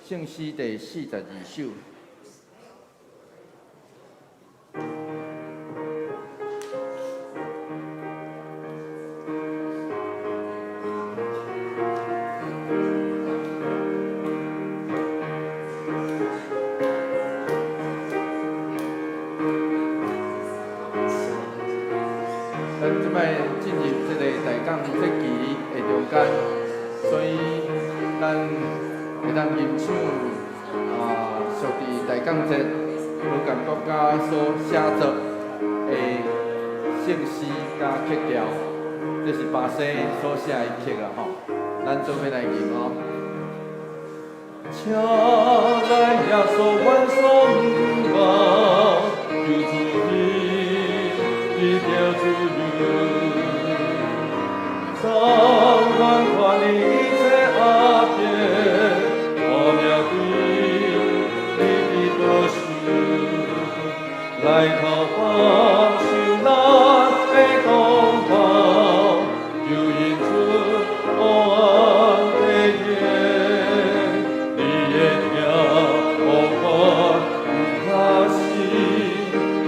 聖詩第42首。咱這擺進入這个大港節期的中間，所以咱會當吟唱屬佇大港節無仝國家所寫作的聖詩佮曲調，這是巴西所寫的曲啊吼，咱做伙來吟哦。請來耶穌萬所毋望，求主你得著自由，償還看你一切壓迫，我命歸你的保守，來投放受難的同胞，求恩主安體驗，你的疼無法有卡死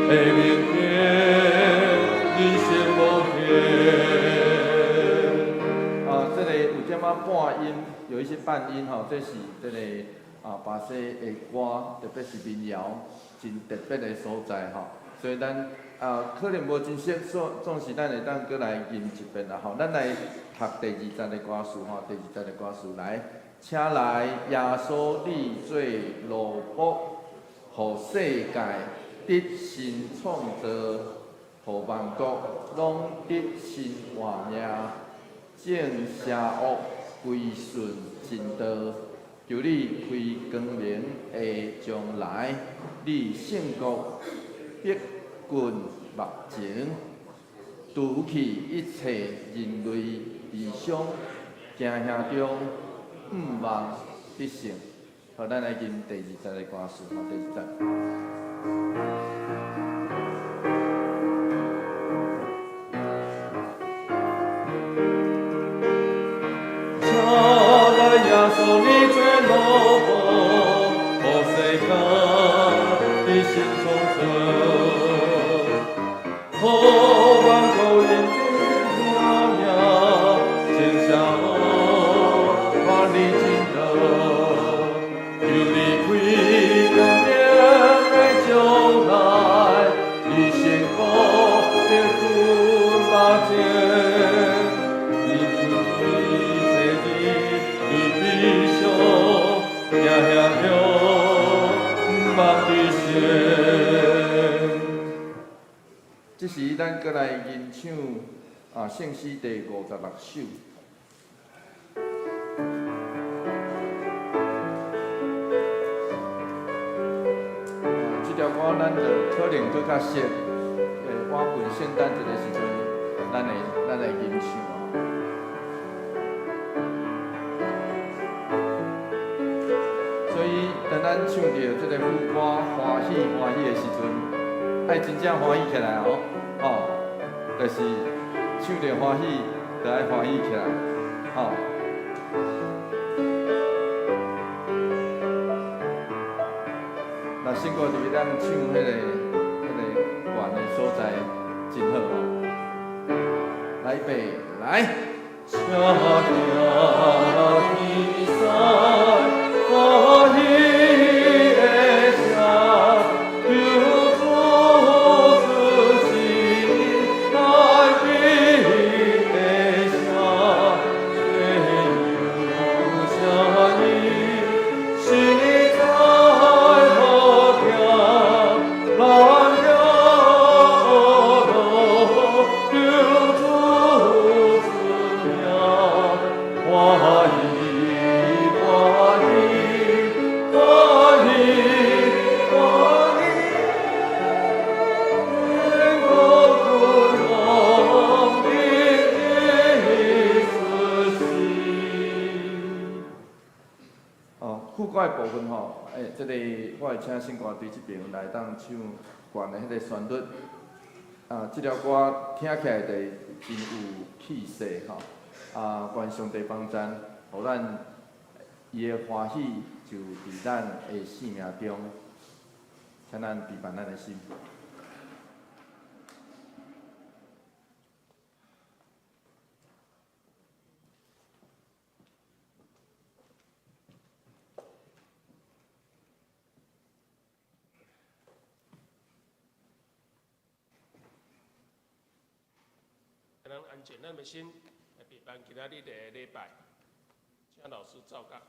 的明天，人生無限。這个有點仔半音，有一些半音吼，這是這个巴西的歌，特別是民謠，真特別的所在吼。所以咱可能無真熟，總是咱會當閣來吟一遍啦吼。咱來讀第二節的歌詞吼，第二節的歌詞來，請來耶穌你做奴僕，予世界得新創造，予萬國攏得新活命，眾邪惡歸順真道，求你開光明的將來，你聖國逼近目前，除去一切人類悲傷，驚嚇中毋望得勝。好，咱來吟第二節的歌詞，吼，第二節。請來耶穌你做奴僕，予世界得新創造，予萬國因你活命，眾邪惡看你真道，求你開光明的將來，你聖國逼近目前，你出一切的悲傷，驚嚇中毋望得勝。這時，咱閣來吟唱聖詩第56首。這條歌咱就可能閣較熟，晚近聖誕節的時陣，咱會吟唱啊。所以，當咱唱著這个副歌歡喜歡喜的時陣，愛真正歡喜起來哦，哦，就是唱著歡喜，就愛歡喜起來，哦。那聖歌佇咱唱彼个懸的所在，真好吼。來預備，來。請聽天使歡喜的聲，求主出世來比的聲，這有聲音實在好聽，咱叫求主賜名，歡喜歡喜歡喜歡喜，天國君王的出世。哦，副歌的部分吼，這个我會請聖歌隊這邊來當唱懸的彼个旋律。這條歌聽起來就真有氣勢吼。願上帝幫贊，予咱伊的歡喜就佇咱的生命中，請咱閉辦咱的心。咱安靜咱的心，來備辦今仔日的禮拜，請老師照教。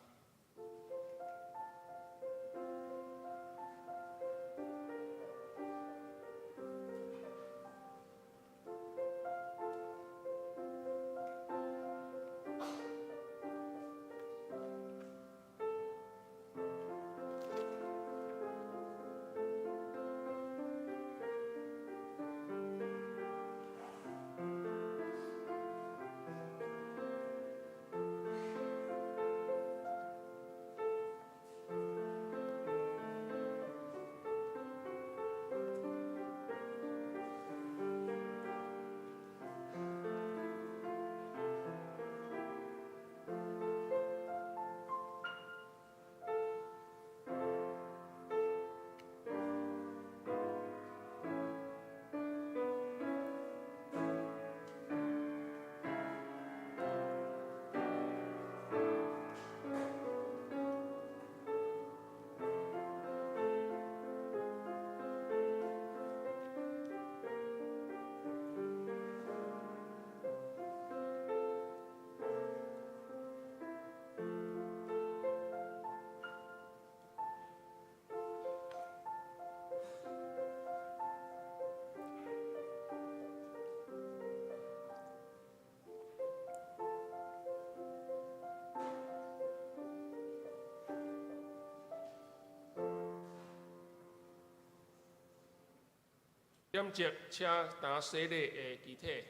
點節請擔洗禮的肢體，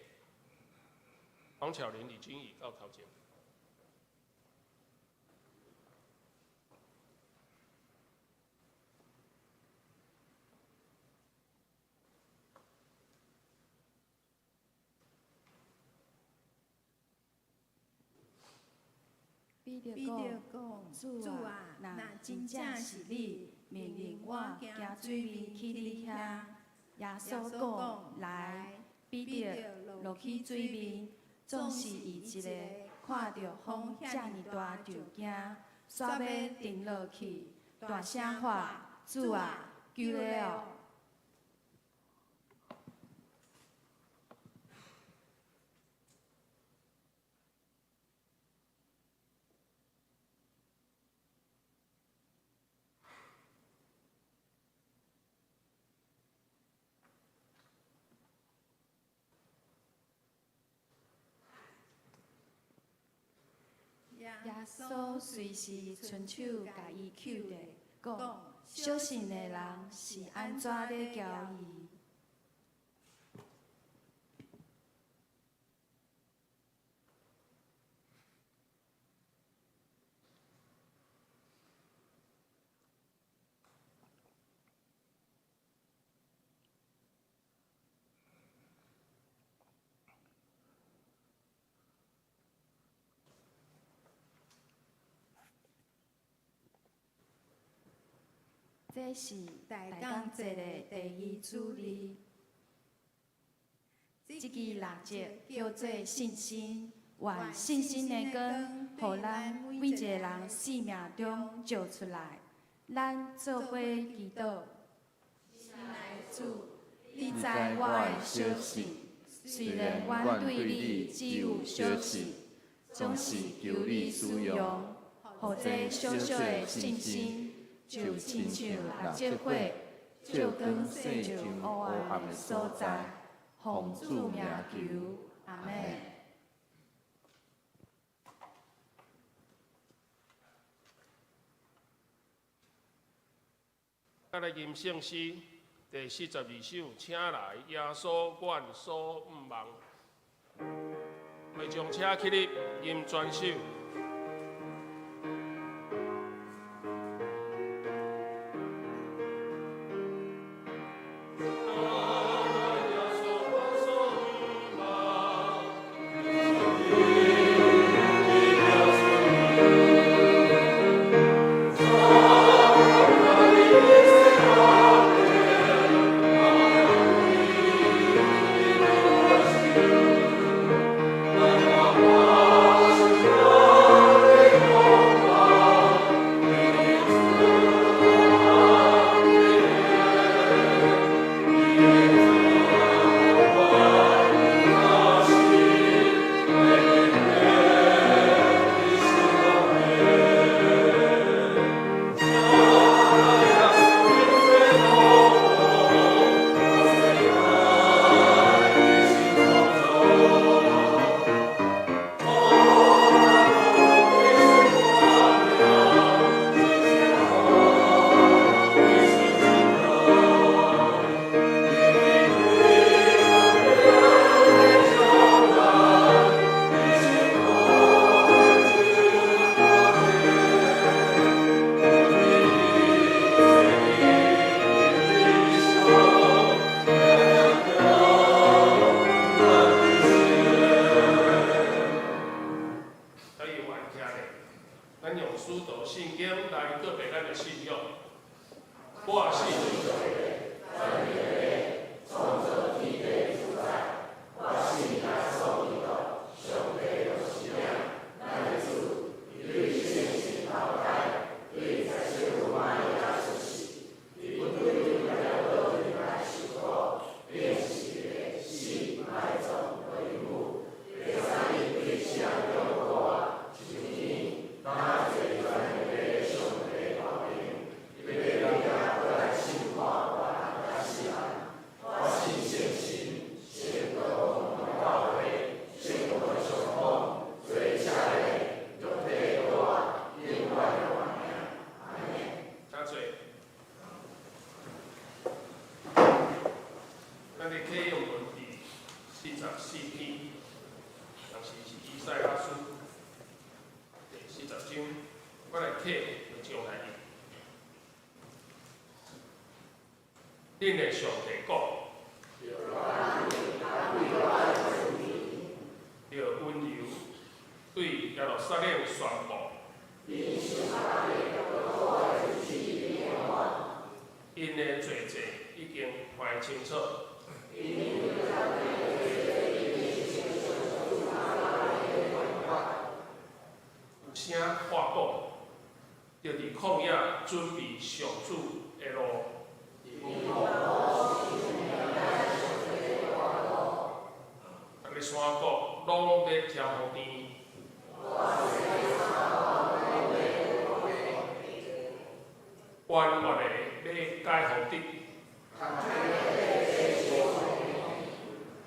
黃巧玲、李君宇到頭前。彼得講：主啊，若真正是你，命令我行水面去你遐。耶穌講：來。彼得落去水面，總是伊一个看著風遮爾大就驚，煞欲沉落去，大聲喊：主啊，救我哦！耶穌隨時伸手共伊抾著，講：小信的人是按怎咧懷疑？這是大工節的第二主日，這支蠟燭叫做信心，願信心的光，予咱每一个人生命中照出來。咱做伙祈禱。親愛的主，你知我的小信，雖然阮對你只有小信，總是求你使用，予這小小的信心，就親像蠟燭火，照光世上黑暗的所在。奉主名求，阿們。咱來吟聖詩第42首，請來耶穌，阮所向望。會眾請起立，吟全首。使徒信經來告白咱的信仰。我信。請坐。咱的啟用文佇44篇，當時是以賽亞書第40章，我來啟就將來恁的上帝講，著溫柔對耶路撒冷宣布。𪜶的罪債已經還清楚。有聲喊講，著佇曠野準備上主的路。逐个山谷攏欲添予甜。彎彎的欲改予直。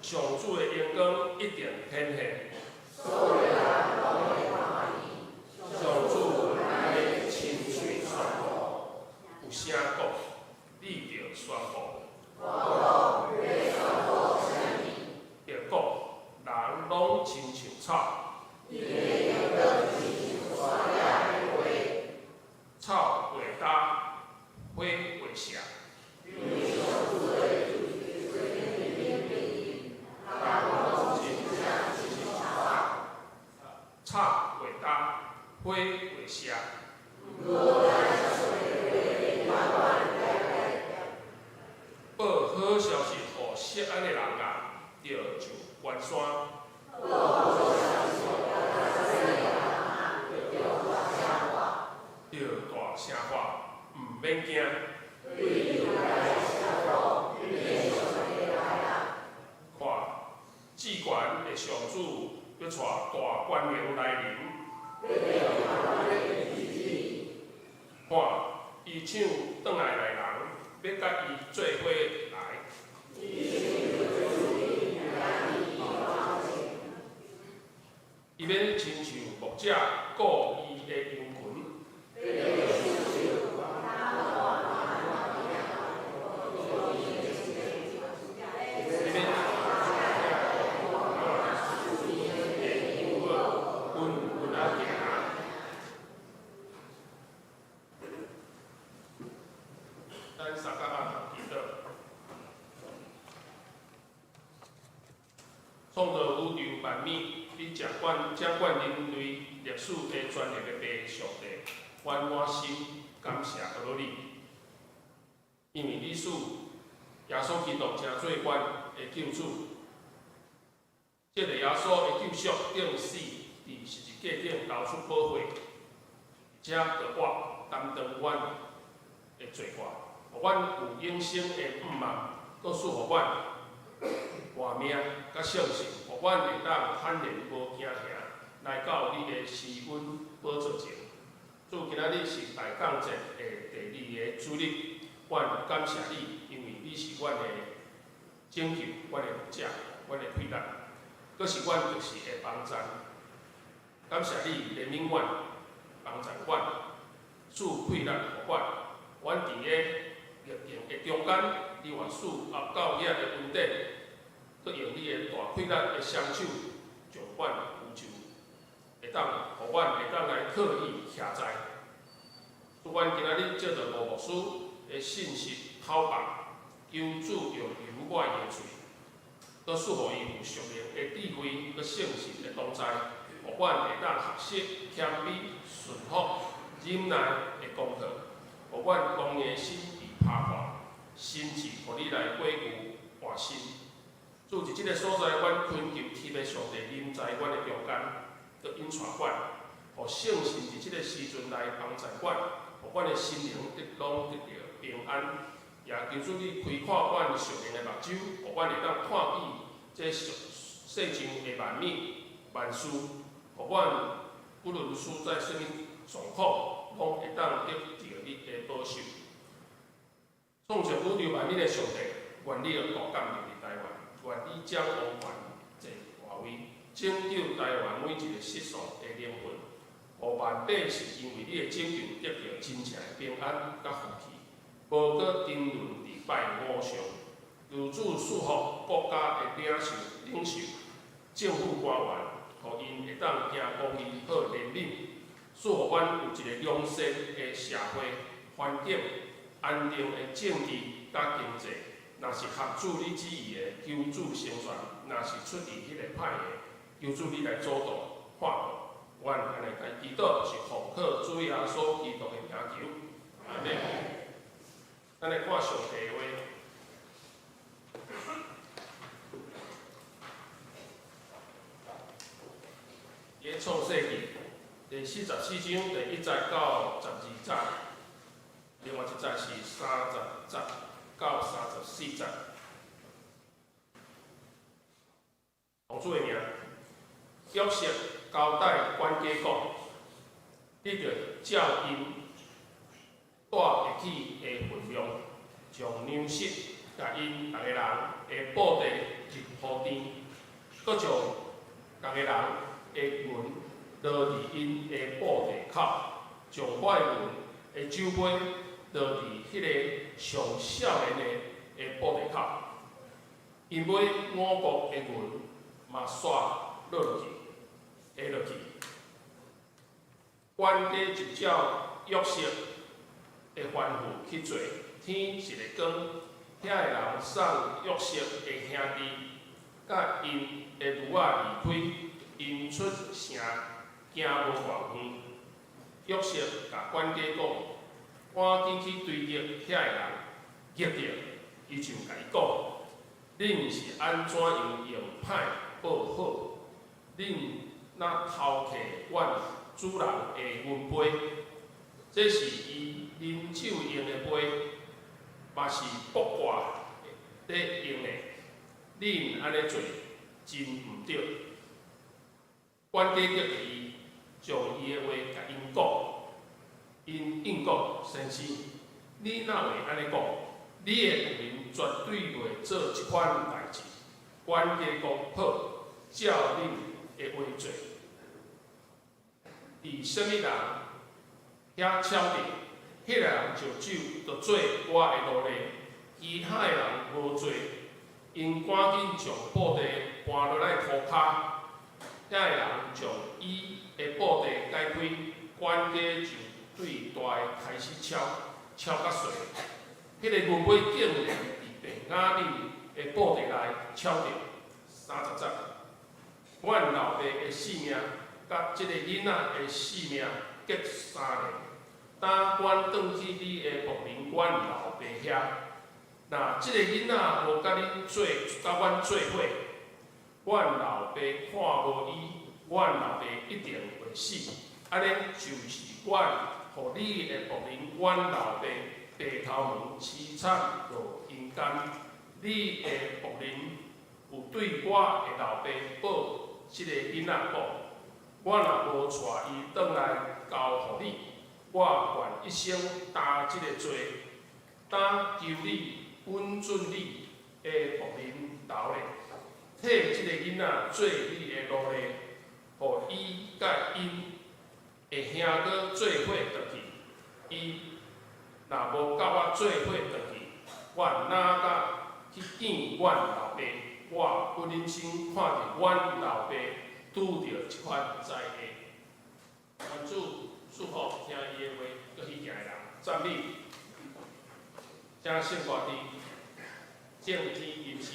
上主的榮光一定顯現。上主欲親喙宣布，有聲講，你著宣布。著講，人攏親像草。草會焦，花會謝。草會焦，花會謝。報好消息予錫安的人啊，著上懸山。著大聲喊，毋免驚。看，至懸的上主欲帶大權能來臨。看，伊搶轉來來人，欲佮伊做伙來。伊欲親像牧者顧伊的羊群。伊欲穩穩仔行。咱三甲阿頭祈禱。創造宇宙萬物，你掌管人類歷史的權力的父上帝，阮滿心感謝阿你，因為你使耶穌基督成做阮的救主。這个耶穌的救贖釘死佇十字架頂流出寶血，而且閣活擔當阮的罪過，予阮有永生的盼望，閣賜予阮活命佮信心，予阮會當坦然無驚嚇來到你的施恩寶座前。主，今仔日是大降節的第二个主日，阮感謝你，因為你是阮的拯救、阮的牧者、阮的氣力，閣是阮隨時的幫贊。感謝你憐憫阮、幫贊阮、賜氣力予阮。阮佇个逆境的中間，你嘛賜阿教遐的恩典，閣用你的大氣力的雙手，將阮扶救，會當予阮會當來靠伊徛在。主，阮今仔日借著吳牧師的信息口白，求主用油抹伊的喙，閣賜予伊有屬靈的智慧，閣聖神的同在，予阮會當學習謙卑、順服，忍耐的功課，予阮剛硬的心被拍破，心志予你來改舊換新。主佇這个所在，阮懇求天父上帝臨在阮的中間，閣引帶阮，予聖神佇這个時陣來幫助阮，予阮的心靈得攏得著平安。也求主你開闊阮屬靈的目睭，予阮會當看見這世上的萬物萬事，予阮不論處在啥物狀況，攏會當得著你的保守。創造宇宙萬物的上帝，願你的國降臨佇台灣，願你掌王權坐大位，拯救台灣每一个失喪的靈魂，予萬百姓因為你的拯救得著真正的平安佮福氣，無閣沉淪佇拜偶像。求主賜福國家的領袖、領袖、政府官員，予𪜶會當行公義、好憐憫，賜予阮有一个良善的社會環境、安定的政治佮經濟。若是合主你旨意的，求主成全；若是出佇彼個歹的，求主你來阻擋、破壞。阮按呢來祈禱，是奉靠主耶穌基督的名求。阿們。咱來看上帝的話。佇創世記第44章第1節到12節，另外一節是30節到34節。奉主的名，約瑟交代管家講：你著照𪜶帶會去的份量，將糧食共𪜶逐个人的布袋入予甜，閣將逐个人的銀落佇𪜶的布袋口，將我的銀的酒杯落佇彼个上少年的的布袋口。𪜶尾五穀的銀嘛煞落落去，下落去。管家就照約瑟的吩咐去做。天一个光，遐个人送約瑟的兄弟佮𪜶的驢仔離開，𪜶出城行無偌遠。約瑟共管家講：趕緊去追擊遐個人，擊著伊就共伊講：恁是按怎樣用歹報好？恁若偷摕阮主人的銀杯，這是伊啉酒用的杯，嘛是卜卦咧用的。恁按呢做真毋著。管家激伊，將伊的話共𪜶講，𪜶應講：先生，你哪會按呢講？你的僕人絕對袂做這款代誌。管家講好，照恁的話做。佇啥物人遐巧著，彼个人就做我的奴隸，其他的人無做。𪜶趕緊將布袋搬落來塗跤，遐个人將伊的布袋解開，管家就對大的開始敲，敲較細。彼个銀杯竟然佇便雅憫的布袋內敲著。30節，阮老爸的性命佮這个囡仔的性命結相連。當阮轉去你的僕人阮老爸遐，若這个囡仔無佮恁做，佮阮做伙，阮老爸看無伊，阮老爸一定會死。按呢就是阮予你的僕人阮老爸白頭毛淒慘落陰間。你的僕人有對我的老爸報這个囡仔講：我若無帶伊轉來交予你，我願一生擔這个罪。當求你允准你的僕人留咧，替這个囡仔做你的奴隸，予伊佮𪜶的兄哥做伙轉去。伊若無佮我做伙轉去，我哪敢去見阮老爸？我不忍心看著阮老爸拄著這款災禍。願主賜福聽伊的話，閣去行的人，讚美，請聖大弟正天吟詩。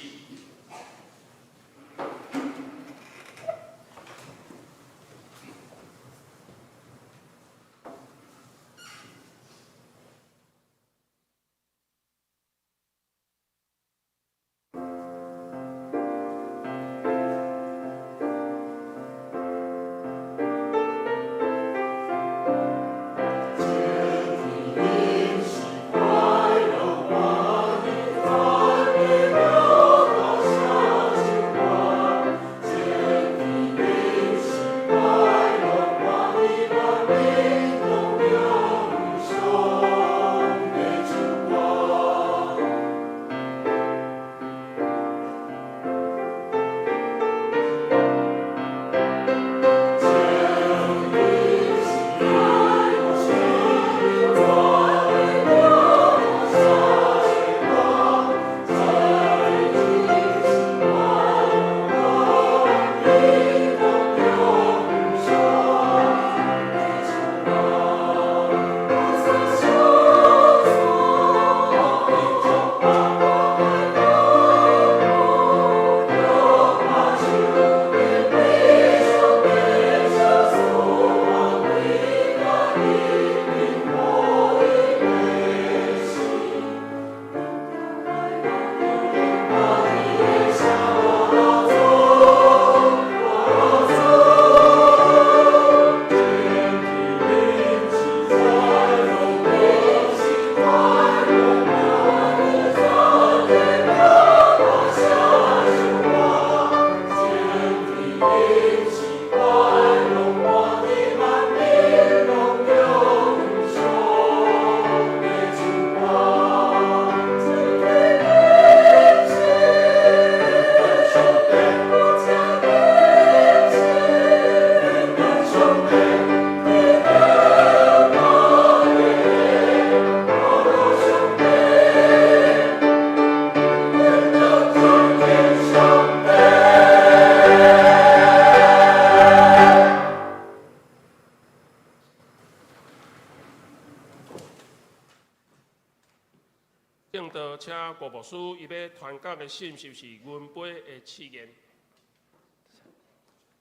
證道請郭牧師，伊欲傳講的信息是銀杯的試驗。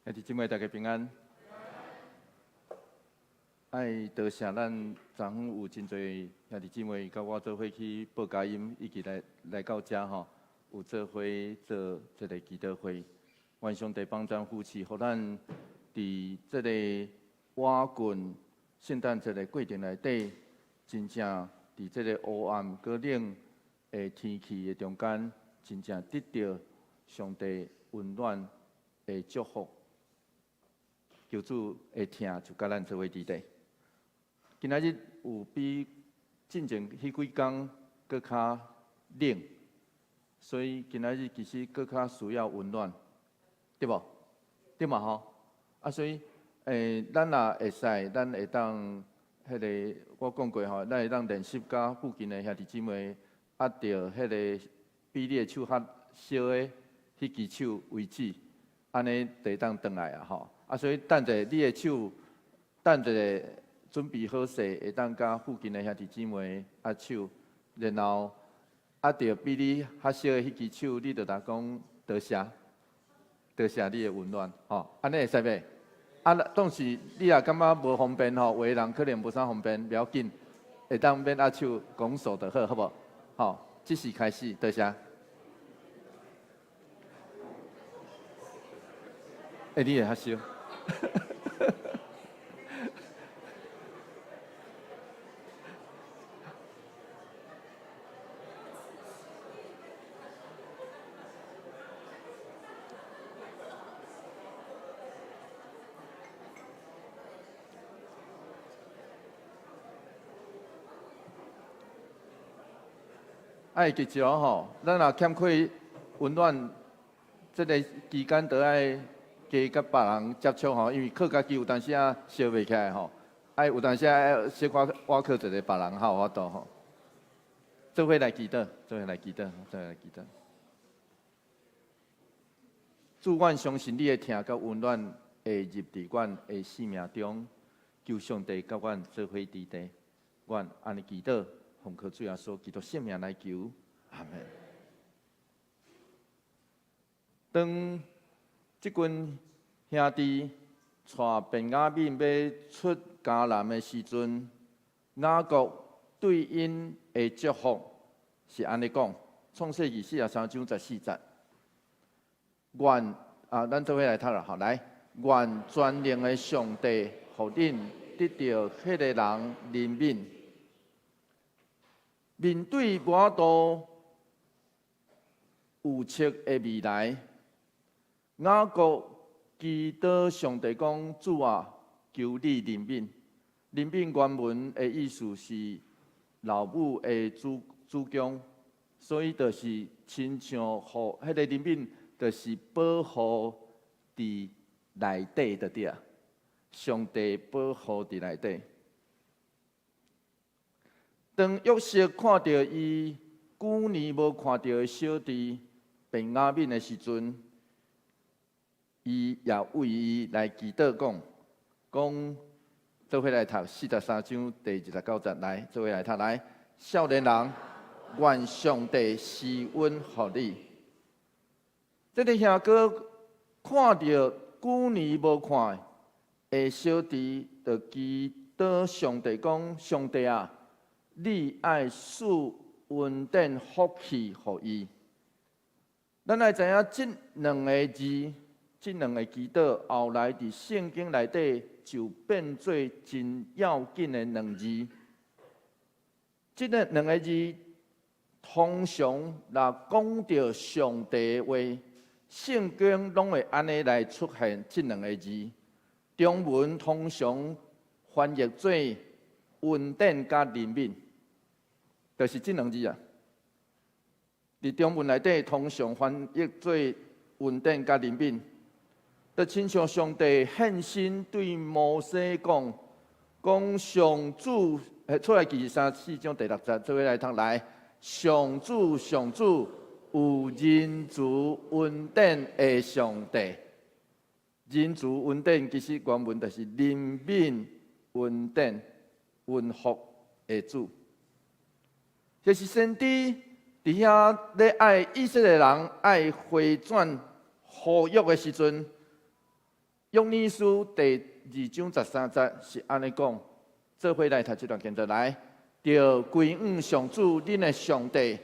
兄弟姊妹，大家平安。愛多謝咱昨昏有真濟兄弟姊妹佮我做伙去報佳音，以及來到遮吼，有做伙做這个祈禱會。願上帝幫贊扶持，予咱佇這个倚近聖誕節的過程內底，真正佇這个烏暗閣冷的天氣的中間，真正得著上帝溫暖的祝福。求主的疼就佮咱做伙佇咧。今仔日有比進前彼幾工閣較冷，所以今仔日其實閣較需要溫暖，對無？對嘛吼？啊，所以，咱若會使，咱會當彼个我講過吼，咱會當練習佮附近的兄弟姊妹握著彼个比你的手較小的彼支手為止，按呢就會當轉來啊吼。啊，所以等者你的手，等一下準備好勢，會當佮附近的兄弟姊妹握手，然後握著比你較小的彼支手，你就共講多謝，多謝你的溫暖，吼，按呢會使袂？啊，當時你若感覺無方便吼，有的人可能無啥方便，袂要緊，會當免握手拱手就好，好無？吼，這時開始，多謝。欸，你會較小。愛記住吼，咱若欠缺溫暖，這个期間都愛加佮別人接觸吼，因為靠家己有當時仔燒袂起來吼，愛有當時仔小可倚靠一个別人較有法度吼。做伙來祈禱，做伙來祈禱，做伙來祈禱。主，阮相信你的疼佮溫暖會入佇阮的生命中，求上帝佮阮做伙佇咧，阮按呢祈禱，奉靠主耶穌基督聖名來求，阿們。當這群兄弟帶便雅憫欲出迦南的時陣，雅各對𪜶的祝福是按呢講，創世記43章14節。願啊，咱做伙來讀啦，好來，願全能的上帝，予恁得著彼个人憐憫，面對無法度預測的未來，雅各祈禱上帝講：主啊，求你憐憫。憐憫原文的意思是老母的子宮，所以就是親像予彼个憐憫，就是保護佇內底就對啊。上帝保護佇內底。當約瑟看著伊久年無看著的小弟便雅憫的時陣，伊也為伊來祈禱講，講做伙來讀43章第29節來，做伙來讀來。少年人，願上帝施恩予你。這个兄哥看著久年無看的小弟，就祈禱上帝講：上帝啊，你愛賜恩典福氣予伊。咱愛知影這兩个字，這兩个祈禱，後來佇聖經內底就變做真要緊的兩字。這个兩个字通常若講著上帝的話，聖經攏會按呢來出現這兩个字。中文通常翻譯做恩典佮憐憫，就是這兩字啊。佇中文內底通常翻譯做恩典佮憐憫，就親像上帝現身對摩西講，講上主，出埃及34章第6節，做伙來讀來，上主上主有仁慈恩典的上帝，仁慈恩典其實原文就是憐憫恩典恩福的主。就是先知佇遐咧愛以色列人愛回轉呼籲的時陣，約拿書第二章十三節是按呢講，做伙來讀這段經節來，著歸向上主恁的上帝，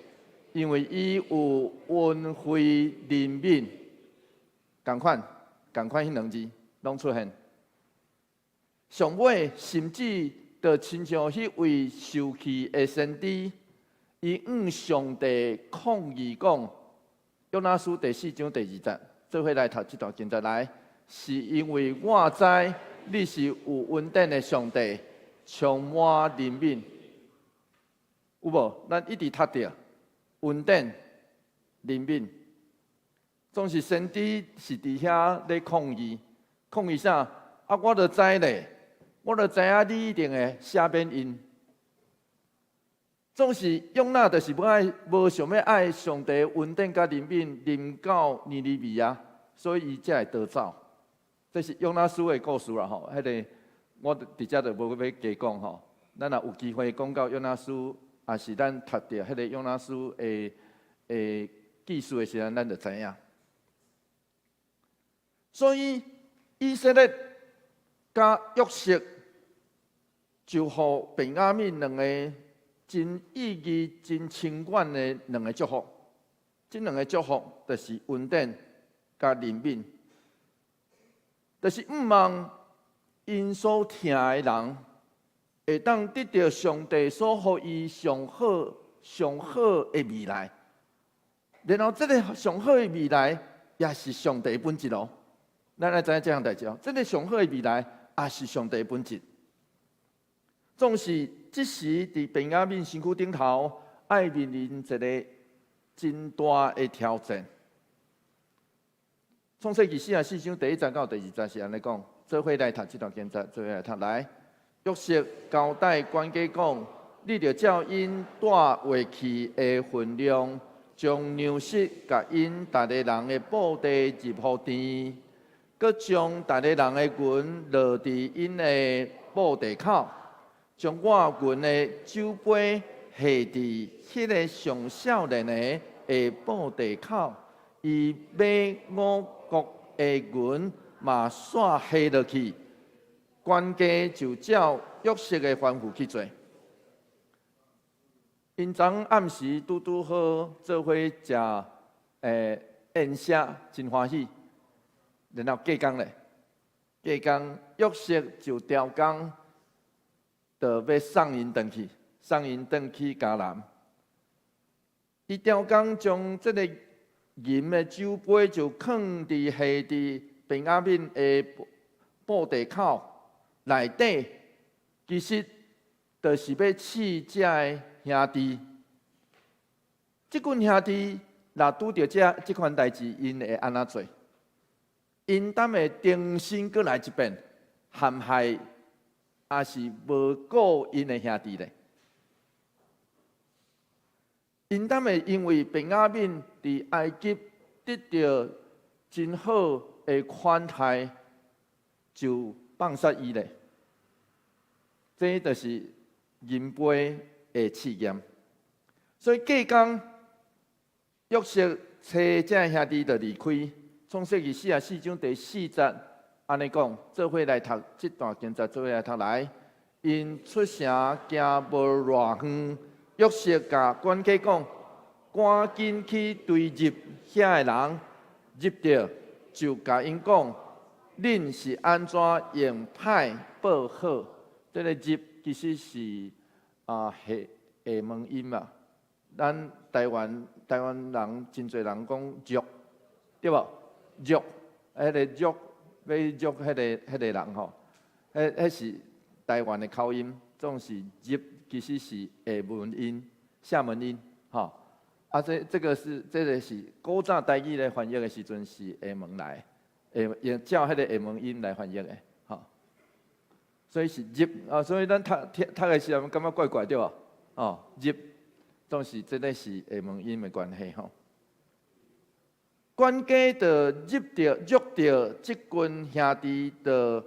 因為伊有恩惠憐憫，仝款仝款，彼兩字攏出現。上尾甚至就親像彼位受氣的先知，伊向上帝抗議講，約拿書第四章第二節，做伙來讀這段經節來，是因為我知你是有恩典的上帝，充滿憐憫，有無？咱一直讀著恩典、憐憫，總是先知是佇遐咧抗議，抗議啥？啊，我就知咧，我就知影你一定會赦免𪜶。總是約拿就是無愛，無想欲愛上帝恩典佮憐憫臨到尼尼微啊，所以伊才會逃走。這是約拿書的故事啦吼，彼个我佇遮就無欲加講吼。咱若有機會講到約拿書，抑是咱讀著彼个約拿書的記事的時陣，咱就知影。所以以色列佮約瑟就予便雅憫兩个真意義、真深遠的兩个祝福。這兩个祝福就是恩典佮憐憫，就是向望𪜶所疼的人會當得著上帝所予伊上好、上好的未來。然後這个上好的未來也是上帝的本質哦。咱愛知影這項代誌哦，這个上好的未來也是上帝的本質。總是這時佇便雅憫身軀頂頭，愛面臨一个真大的挑戰。創世記四十四章第一節到第二節是按呢講，做伙來讀這段經節，做伙來讀來。約瑟交代管家講：你著照𪜶帶回去的份量，將糧食共𪜶逐个人的布袋入予甜，閣將逐个人的銀落佇𪜶的布袋口，將我銀的酒杯下佇彼个上少年的的布袋口，伊買五穀的銀嘛煞下落去，管家就照約瑟的吩咐去做。𪜶昨暗時拄拄好做伙食宴席，真歡喜。然後隔工咧，隔工約瑟就調工，就欲送𪜶轉去，送𪜶轉去迦南。伊調工將這个銀的酒杯就囥佇下佇便雅憫的布袋口內底，其實就是欲試這个兄弟。這群兄弟若拄著這款代誌，𪜶會按怎做？𪜶敢會重新閣來一遍，陷害，抑是無顧𪜶的兄弟咧？𪜶敢會因為便雅憫佇埃及得著真好的款待，就放殺伊咧？這就是銀杯的試驗。所以隔工，約瑟揣這兄弟就離開。創世記四十四章第四節按呢講，做伙來讀這段經節，做伙來讀來。𪜶出城行無偌遠，約瑟共管家講：趕緊去追入遐个人，入著就共𪜶講，恁是按怎用歹報好？這个入其實是廈門音嘛。咱台灣人真濟人講入，對無？入，彼个入欲入彼个人吼，彼是台灣的口音，總是入其實是廈門音、廈門音，吼。啊，這個是古早台語咧翻譯的時陣是廈門來，會照彼个廈門音來翻譯的，吼。所以是入啊，所以咱讀聽讀的時陣感覺怪怪對無？哦，入總是這个是廈門音的關係吼。管家就入著入著這群兄弟，就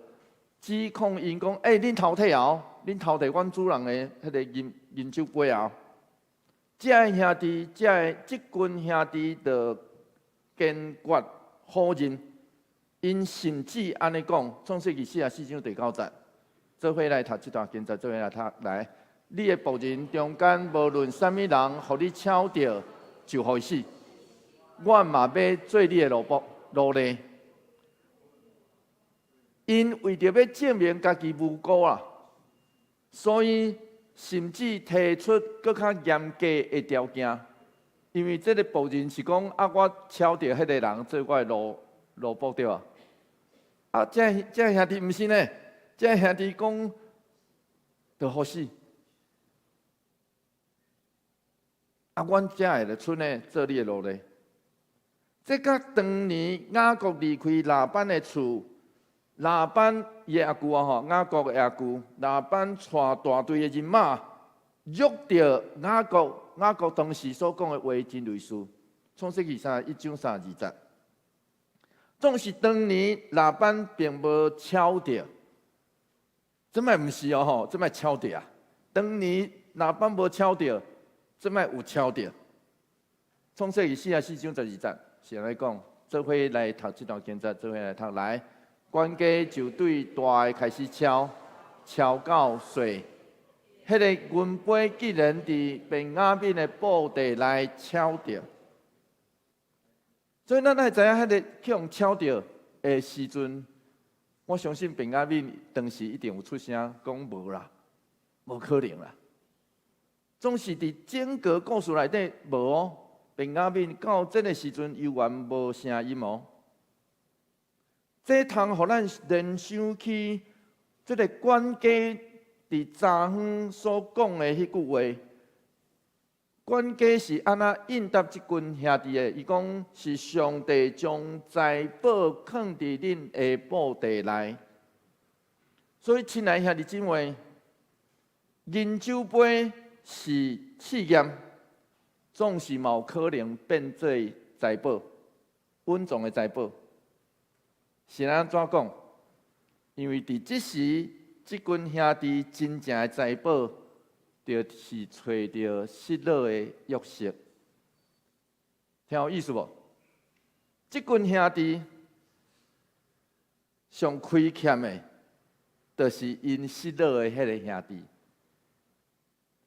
指控𪜶講：欸，恁偷提哦，恁偷提阮主人的彼个銀酒杯哦。這个兄弟，這个這群兄弟就堅決否認，𪜶甚至按呢講，創世記44章第9節，做伙來讀這段經節，做伙來讀來。你的僕人中間無論啥物人，予你搶著，就予伊死。我嘛欲做你的奴僕奴隸。𪜶為著欲證明家己無辜啊，所以甚至提出閣較嚴格的條件。因為這个僕人是講啊，我搶著彼个人做我的奴僕對無？啊，這兄弟毋是呢，這兄弟講，就予死。啊，阮才會來出呢做你的奴隸。這佮當年雅各離開拉班的厝，拉班伊的阿舅啊吼，雅各的阿舅拉班帶大隊的人馬，約著雅各，雅各當時所講的話真類似。創世記31章32節，總是當年拉班並無搶著，這擺毋是哦吼，這擺搶著啊。當年拉班無搶著。這擺有搶著，創世記44章12節是按呢講，做伙來讀這段經節，做伙來讀來，管家就對大的開始敲，敲到碎。彼个銀杯竟然佇便雅憫的布袋內搶著，所以咱愛知影，彼个去予搶著的時陣，我相信便雅憫當時一定有出聲講無啦，無可能啦。總是佇整個故事內底無哦，便雅憫到這个時陣猶原無聲音哦。這通予咱聯想起這个管家佇早昏所講的彼句話。管家是按怎應答這群兄弟的？伊講是上帝將財寶囥佇恁的布袋內。所以，親愛兄弟姊妹，銀酒杯是試驗，總是嘛有可能變做財寶，穩重的財寶。是按怎講？因為佇這時，這群兄弟真正的財寶，就是揣著失落的約瑟。聽有意思無？這群兄弟上虧欠的，就是𪜶失落的彼个兄弟。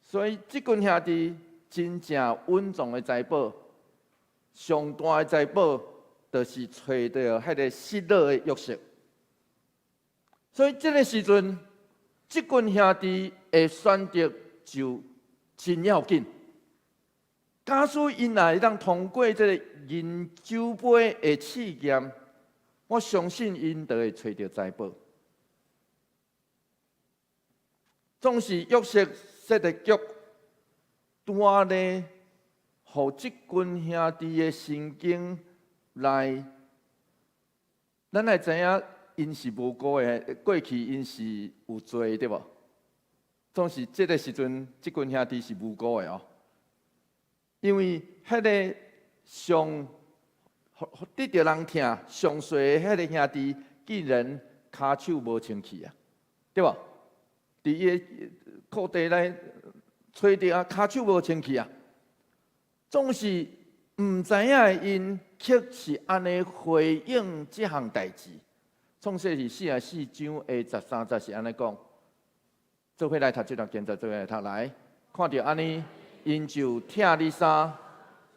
所以，這群兄弟真正穩重的財寶，上大的財寶，就是揣著彼个失落的約瑟。所以，這个時陣，這群兄弟的選擇就真要緊。假使𪜶若會當通過這个銀酒杯的試驗，我相信𪜶就會揣著財寶。總是約瑟設的局，拄仔咧，予這群兄弟的神經來，咱會知影𪜶是無辜的，過去𪜶是有罪對無？總是這个時陣，這群兄弟是無辜的哦，因為彼个上得著人疼上細的彼个兄弟，竟然跤手無清氣啊，對無？佇伊的褲袋內揣著啊，跤手無清氣啊，總是毋知影的𪜶，卻是按呢回應這項代誌。創世記44章的13節是按呢講，做伙來讀這段經節，做伙來讀來，看著按呢，𪜶就拆你衫，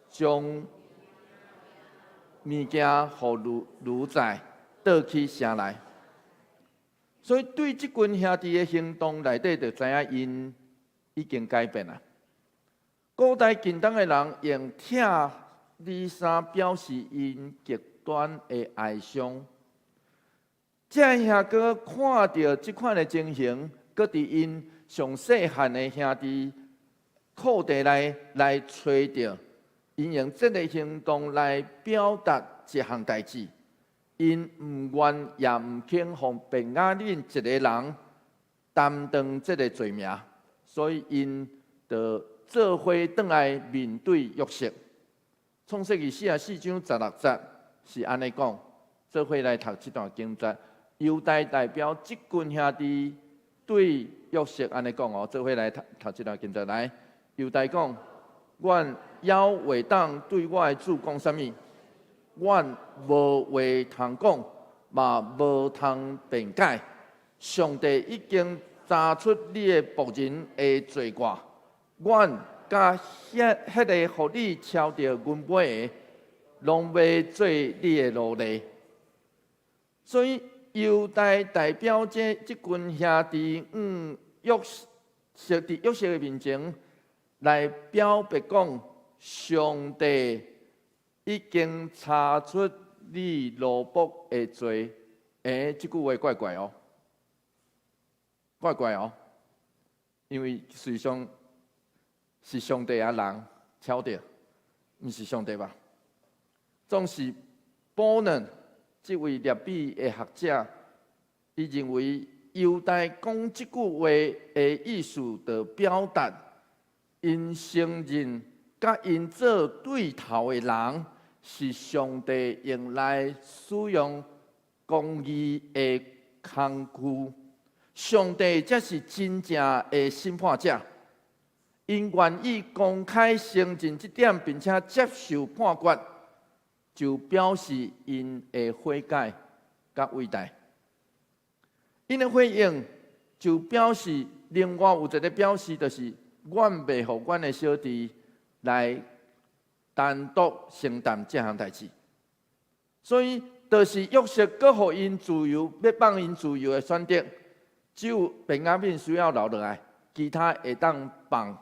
將物件予驢驢載，倒去城內。所以對這群兄弟的行動內底，就知影𪜶已經改變啦。古代近東的人用拆你衫表示𪜶極端的哀傷。這兄哥看著這款的情形，閣佇𪜶上細漢的兄弟褲袋內來揣著，𪜶用這个行動來表達一項代誌。𪜶毋願也毋肯予便雅憫一个人擔當這个罪名，所以𪜶就做伙轉來面對約瑟。創世記44章16節是按呢講，做伙來讀這段經節。猶大代表這群兄弟對約瑟按呢講哦，做伙來讀讀這段經節來。猶大講，阮猶會當對我的主講啥物？阮無話通講，嘛無通辯解。上帝已經查出你的僕人的罪過，阮佮彼个予你撨著銀尾的，攏欲做你的奴隸。所以猶大代表這群兄弟，約瑟，佇約瑟的面前來表白講，上帝已經查出你奴僕的罪。欸，這句話怪怪哦，怪怪哦，因為事實上是上帝啊人撨著，毋是上帝吧？總是保嫩這位拉比的學者，伊認為猶大講這句話的意思，就表達𪜶承認佮𪜶做對頭的人是上帝用來使用公義的工具，上帝才是真正的審判者。𪜶願意公開承認這點，並且接受判決，就表示𪜶的悔改佮偉大。𪜶的回應就表示，另外有一個表示，就是阮袂予阮的小弟來單獨承擔這項代誌。所以，就是約瑟閣予𪜶自由，欲放𪜶自由的選擇，只有便雅憫需要留落來，其他會當放，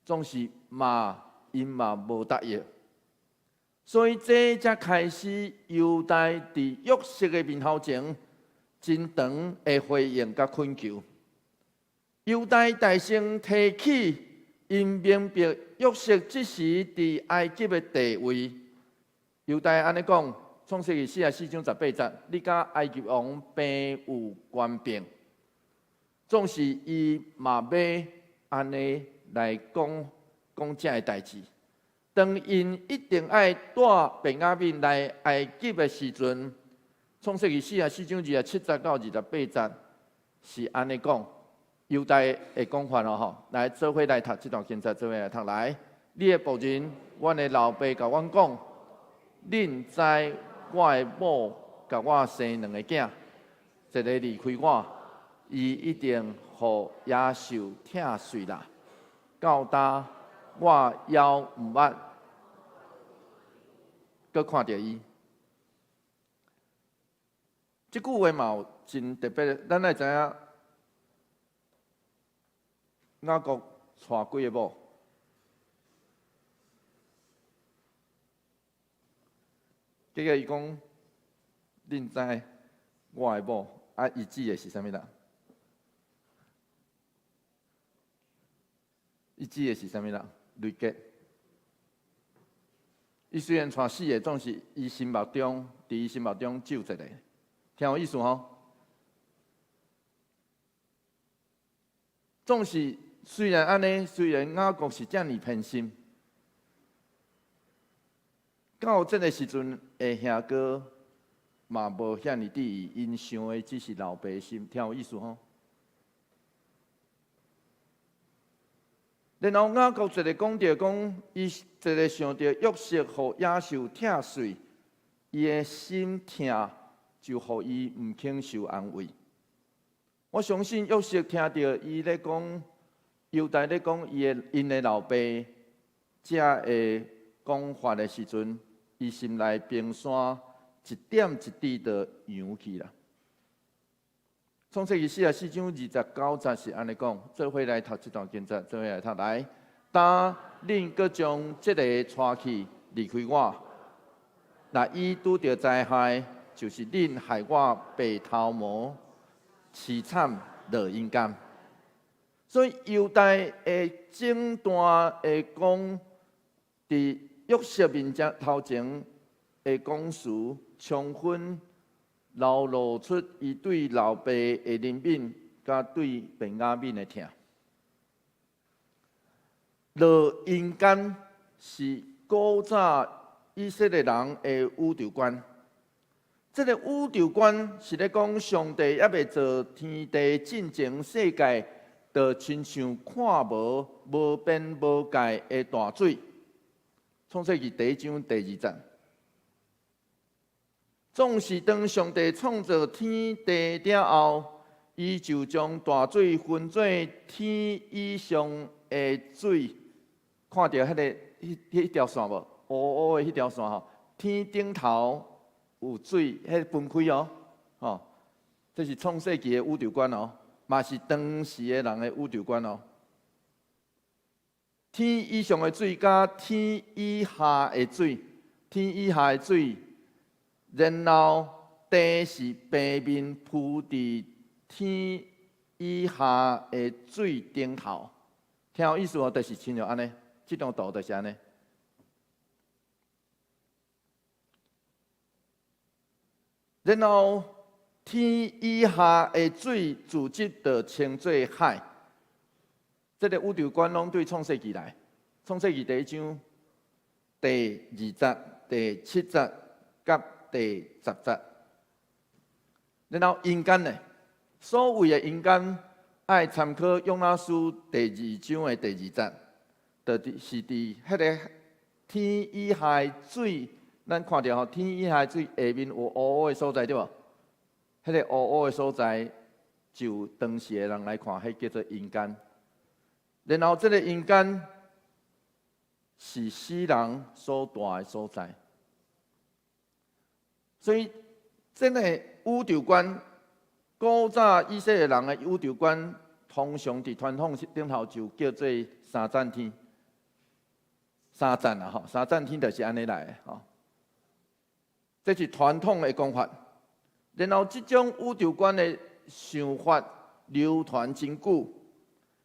總是嘛𪜶嘛無答應。所以這才開始猶大佇約瑟的面頭前真長的回應佮懇求。猶大大聲提起，𪜶明白約瑟這時佇埃及的地位。猶大按呢講，創世記44章18節，你佮埃及王平有權柄，總是伊嘛欲按呢來講講這个代誌。當𪜶一定愛帶便雅憫來埃及的時陣，創世記44章27節到28節是按呢講，猶大的講法咯吼，來做伙來讀這段經節，做伙來讀來。你的僕人，阮的老爸共阮講，恁知我的某共我生兩个囝，一个離開我，伊一定予野獸拆碎啦。到今我猶毋捌閣看著伊。這句話嘛有真特別，咱愛知影雅各娶幾个某？結果伊講，恁知我的某啊？伊指的是啥物人？伊指的是啥物人？利甲。伊雖然娶四个，總是伊心目中，佇伊心目中只有一个。聽有意思吼？總是雖然按呢，雖然雅各是遮爾偏心，到這个時陣的兄哥嘛無遐爾佇意，𪜶想的只是老爸心，聽有意思吼？然後雅各一个講著講，伊一个想著約瑟予野獸拆碎，伊的心疼，就予伊毋肯受安慰。我相信約瑟聽著伊咧講，猶大咧講伊的𪜶的老爸這个講法的時陣，伊心內冰山一點一滴的揚去啦。創世記44章29節是按呢講，做伙來讀這段經節，做伙來讀來。今恁閣將這个帶去離開我，若伊拄著災害，就是恁害我白頭毛，淒慘落陰間。所以猶大的整段的講，佇約瑟面前頭前的講辭，充分流露出伊對老爸的憐憫，佮對便雅憫的疼。落陰間是古早以色列人的宇宙觀。這个宇宙觀是咧講上帝猶未造天地進前世界，就就親像看無無邊無界的大水。創世記第一章第二節。總是當上帝創造天地了後，伊就將大水分做天以上的水，看著彼條線無？烏烏的彼條線吼，天頂頭有水，彼分開哦，吼，這是創世記的宇宙觀哦，嘛是當時的人的宇宙觀哦。天以上的水佮天以下的水，天以下的水，然後地是平面鋪佇天以下的水頂頭，聽有意思無？就是親像按呢，這張圖就是按呢。然後天以下的水組織就稱做海。這个宇宙觀攏對創世記來，創世記第一章第二節、第七節佮第十節。然後陰間呢？所謂的陰間，愛參考約拿書第二章的第二節，就是佇彼个天以下的水，咱看著吼，天以下的水下面有烏烏的所在對無？彼个烏烏的所在，就當時的人來看，彼叫做陰間。然後這个陰間是死人所蹛的所在，所以這个宇宙觀，古早以色列人的宇宙觀，通常佇傳統頂頭就叫做三層天，三層啊吼，三層天就是按呢來的吼。這是傳統的講法。然後這種宇宙觀的想法流傳真久。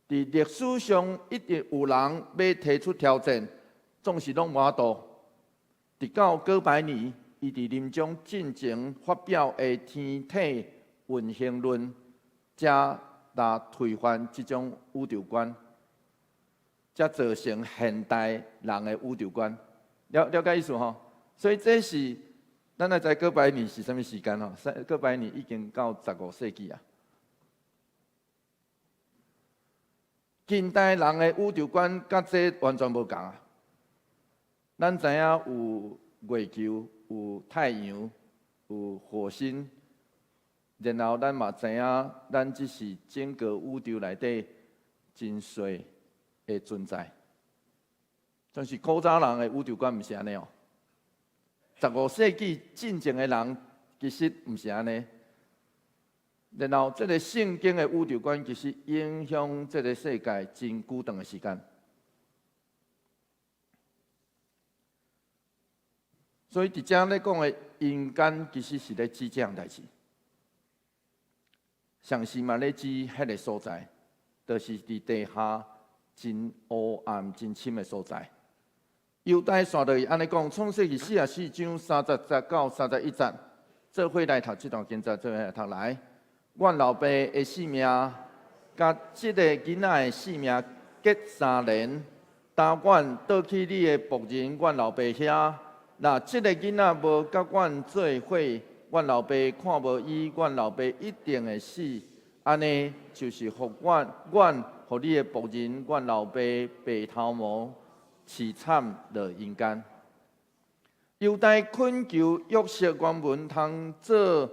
佇歷史上一直有人欲提出挑戰，總是攏無法度。直到哥白尼，伊佇臨終進前發表的天體運行論，才來推翻這種宇宙觀，才造成現代人的宇宙觀。了了解意思吼？所以這是咱來知哥白尼是啥物時間吼？哥白尼已經到15世紀啊。近代人的宇宙觀佮這完全無仝啊！咱知影有月球、有太陽、有火星，然後咱嘛知影，咱只是整個宇宙內底真細的存在。但是古早人的宇宙觀毋是按呢哦。15世紀進前的人其實毋是按呢。然後，這个聖經的宇宙觀其實影響這個世界真久長的時間。所以，佇遮咧講的陰間，其實是咧指這項代誌，同時嘛咧指彼个所在，就是佇地下真烏暗、真深的所在。猶大紲落去按呢講，創世記44章30節到31節，做伙來讀這段經節，做伙來讀來。阮老爸的性命，佮這个囡仔的性命結三連，擔阮倒去你的僕人阮老爸遐。若這个囡仔無佮阮做伙，阮老爸看無伊，阮老爸一定會死。按呢就是予阮，阮予你的僕人阮老爸白頭毛悽慘落陰間。猶大懇求約瑟原文通做。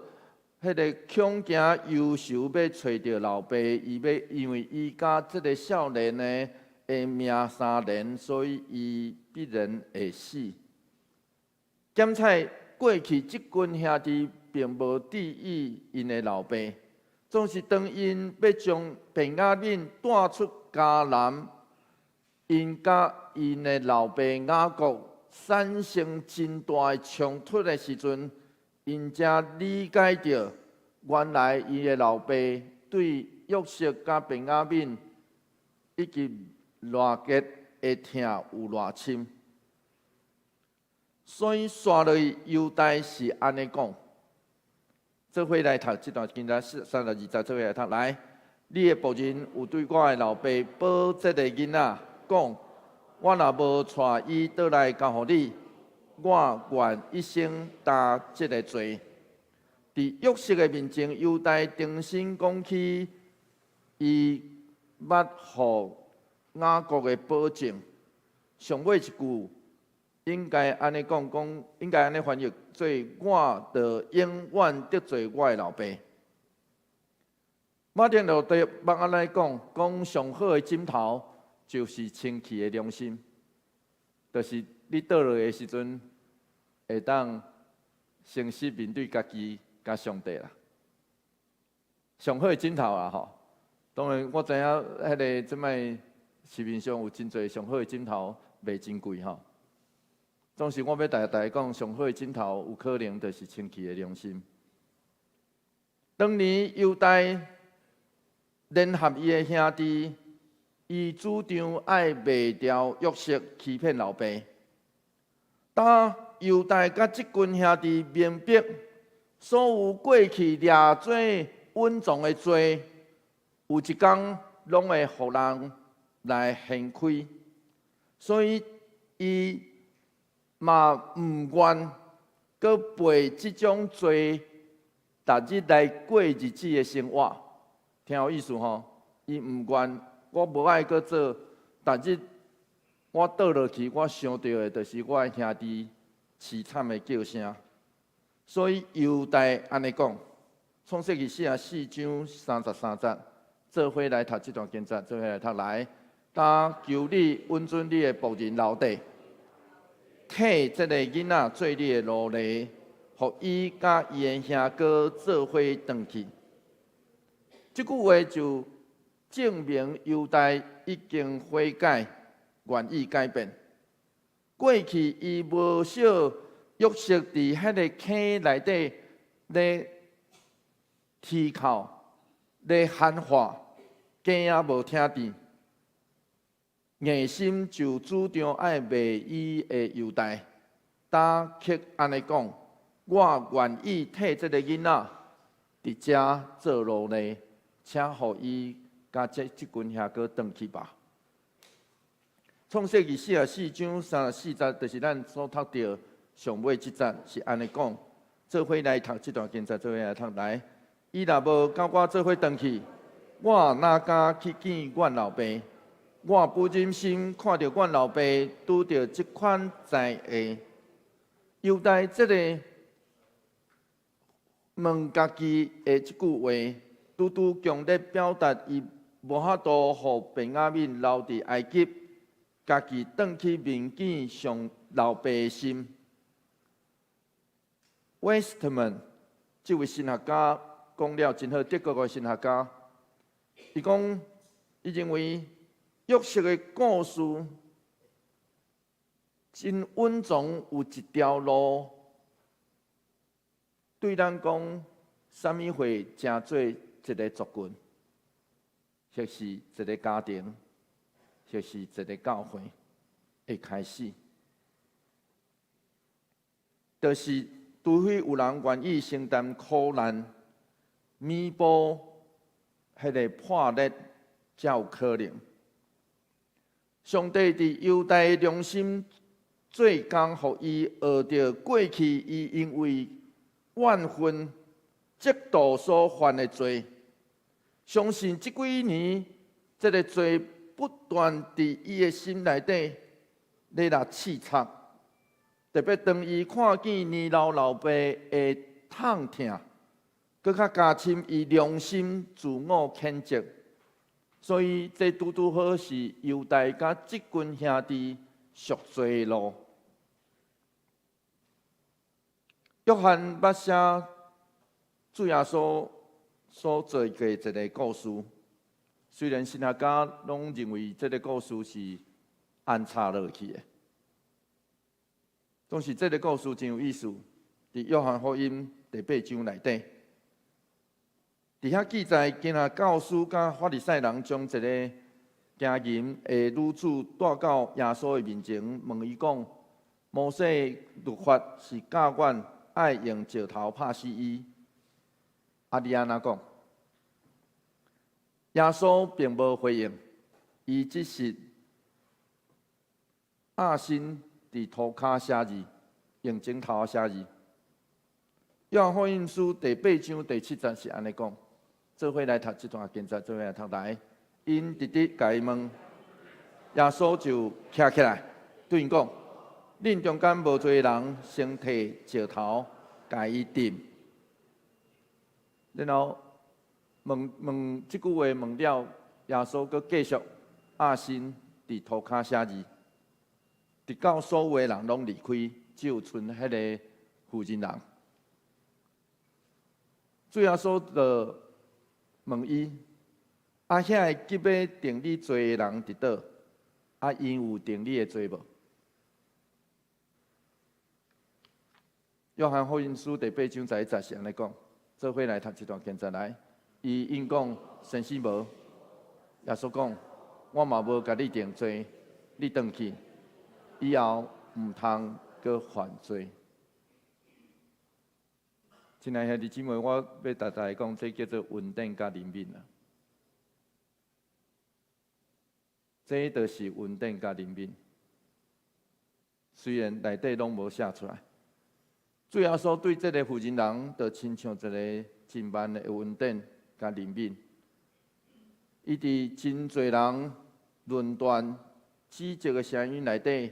彼个恐驚憂愁欲揣著老爸，伊欲因為伊佮這个少年的的命相連，所以伊必然會死。檢採過去，這群兄弟並無注意𪜶的老爸，總是當𪜶欲將便雅憫帶出迦南，𪜶佮𪜶的老爸雅各產生真大的衝突的時陣，𪜶才理解著，原來伊的老爸對約瑟佮便雅憫以及拉結的疼有偌深。所以，紲落去猶大是按呢講，做伙來讀這段經節32節，做伙來讀來。你的僕人有對我的老爸保這个囡仔講：我若無帶伊倒來交予你，我願一生擔這个罪。佇約瑟的面前，猶大重新講起伊捌予雅各的保證。上尾一句應該按呢講，講應該按呢翻譯做我著永遠得罪我的老爸。馬丁路德捌按呢講，講上好的枕頭就是清氣的良心，就是你倒落的時陣，會當誠實面對家己佮上帝啦。上好的枕頭啊吼，當然我知影彼个這擺市面上有真濟上好的枕頭賣真貴吼。總是我欲共大家講，上好的枕頭有可能就是清氣的良心。當年猶大聯合伊的兄弟，伊主張愛賣掉約瑟，欺騙老爸。當猶大佮這群兄弟明白，所有過去掠做隱藏的罪，有一工攏會予人來掀開，所以伊嘛毋願閣背這種罪，逐日來過日子的生活。聽有意思吼？伊毋願，我無愛閣做，逐日我倒落去，我想著的就是我的兄弟淒慘的叫聲。所以猶大按呢講，創世記44章33節，做伙來讀這段經節，做伙來讀來。今求你允准你的僕人留低，替這个囡仔做你的奴隸，予伊佮伊的兄哥做伙轉去。這句話就證明猶大已經悔改，願意改變。過去伊無惜約瑟佇彼个坑內底咧啼哭、咧喊話，囝仔無聽見，硬心就主張愛賣伊的猶大，今卻按呢講，我願意替這个囡仔佇遮做奴隸，請予伊佮這群兄哥轉去吧。創世記44章34節，就是咱所讀著上尾這節，是按呢講。做伙來讀這段經節，做伙來讀來。伊若無佮我做伙轉去，我哪敢去見阮老爸？我不忍心看著阮老爸拄著這款災禍。猶大這个問家己的這句話，拄拄強烈表達伊無法度予便雅憫留佇埃及，家己轉去面見上老爸的心。Westermann 這位神學家講了真好，德國的神學家，伊講，伊認為約瑟的故事真隱藏有一條路，對咱講，啥物會成做一个族群，或是一个家庭，或是一个教會的開始，就是除非有人願意承擔苦難，彌補彼个破裂，才有可能。上帝佇猶大良心做工，予伊學著過去伊因為怨恨、嫉妒所犯的罪。相信這幾年，這个罪不斷佇伊的心內底咧來刺插。特別當伊看見年老老爸的痛疼，閣較加深伊良心自我譴責。所以這拄拄好是猶大佮這群兄弟贖罪的路。約翰捌寫主耶穌所做過一个故事，雖然神學家攏認為這个故事是安插落去的，總是這个故事真有意思。佇約翰福音第八章內底，佇遐記載，今仔教師佮法利賽人將一个行淫的女子帶到耶穌的面前，問伊講：摩西律法是教阮愛用石頭拍死伊，啊，你按怎講？耶穌並無回應，伊只是壓身佇塗跤寫字，用指頭寫字。約翰福音書第八章第七節是按呢講，做伙來讀這段經節，做伙來讀來。𪜶直直共伊問，耶穌就徛起來，對𪜶講：恁中間無罪的人，先提石頭共伊擲。然後問問這句話問了，耶穌閣繼續壓身佇塗跤寫字，直到所有的人攏離開，只有賰彼个婦人人。主耶穌就問伊：啊，遐个急欲定你罪的人佇佗？啊，𪜶有定你的罪無？約翰福音書第八章十一節是按呢講，做伙來讀這段經節來。伊應講：先生無。耶穌講：我嘛無共你定罪，你轉去，以後毋通閣犯罪。親愛兄弟姊妹，我欲逐大家講，這叫做恩典佮憐憫啊！這就是恩典佮憐憫。雖然內底攏無寫出來，主耶穌對這个婦人人，就親像一个真萬的恩典佮憐憫。伊佇真濟人論斷指責的聲音內底，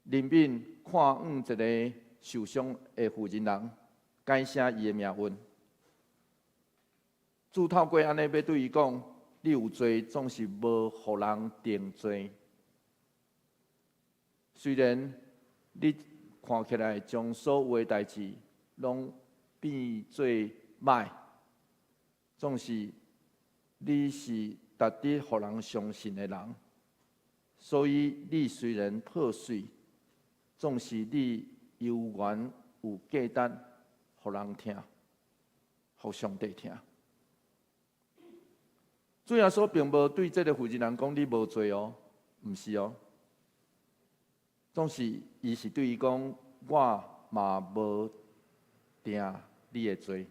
憐憫看向一个受傷的婦人人。改寫伊的命運。主透過按呢，欲對伊講：你有罪，總是無予人定罪。雖然你看起來將所有的代誌攏變做䆀，總是你是值得予人相信的人。所以你雖然破碎，總是你猶原有價值。予人聽，予上帝聽。主耶穌並無對這个婦人人講你無罪哦，毋是哦。總是伊是對伊講，我嘛無定你的罪，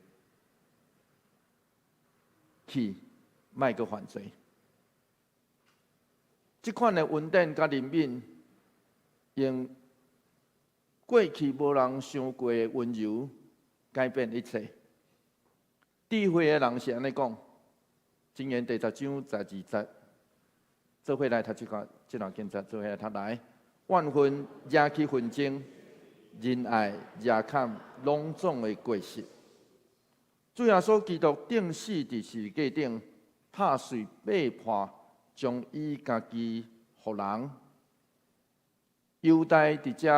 去莫閣犯罪。這款的恩典佮憐憫，用過去無人想過的溫柔，改變一切。智慧的人是按呢講，箴言第十章十二節，做伙來讀這個這段經節，做伙來讀來。怨恨惹起紛爭，仁愛惹砍攏總的過失。主耶穌基督釘死佇十字架頂，拍碎背叛，將伊家己予人。猶大佇遮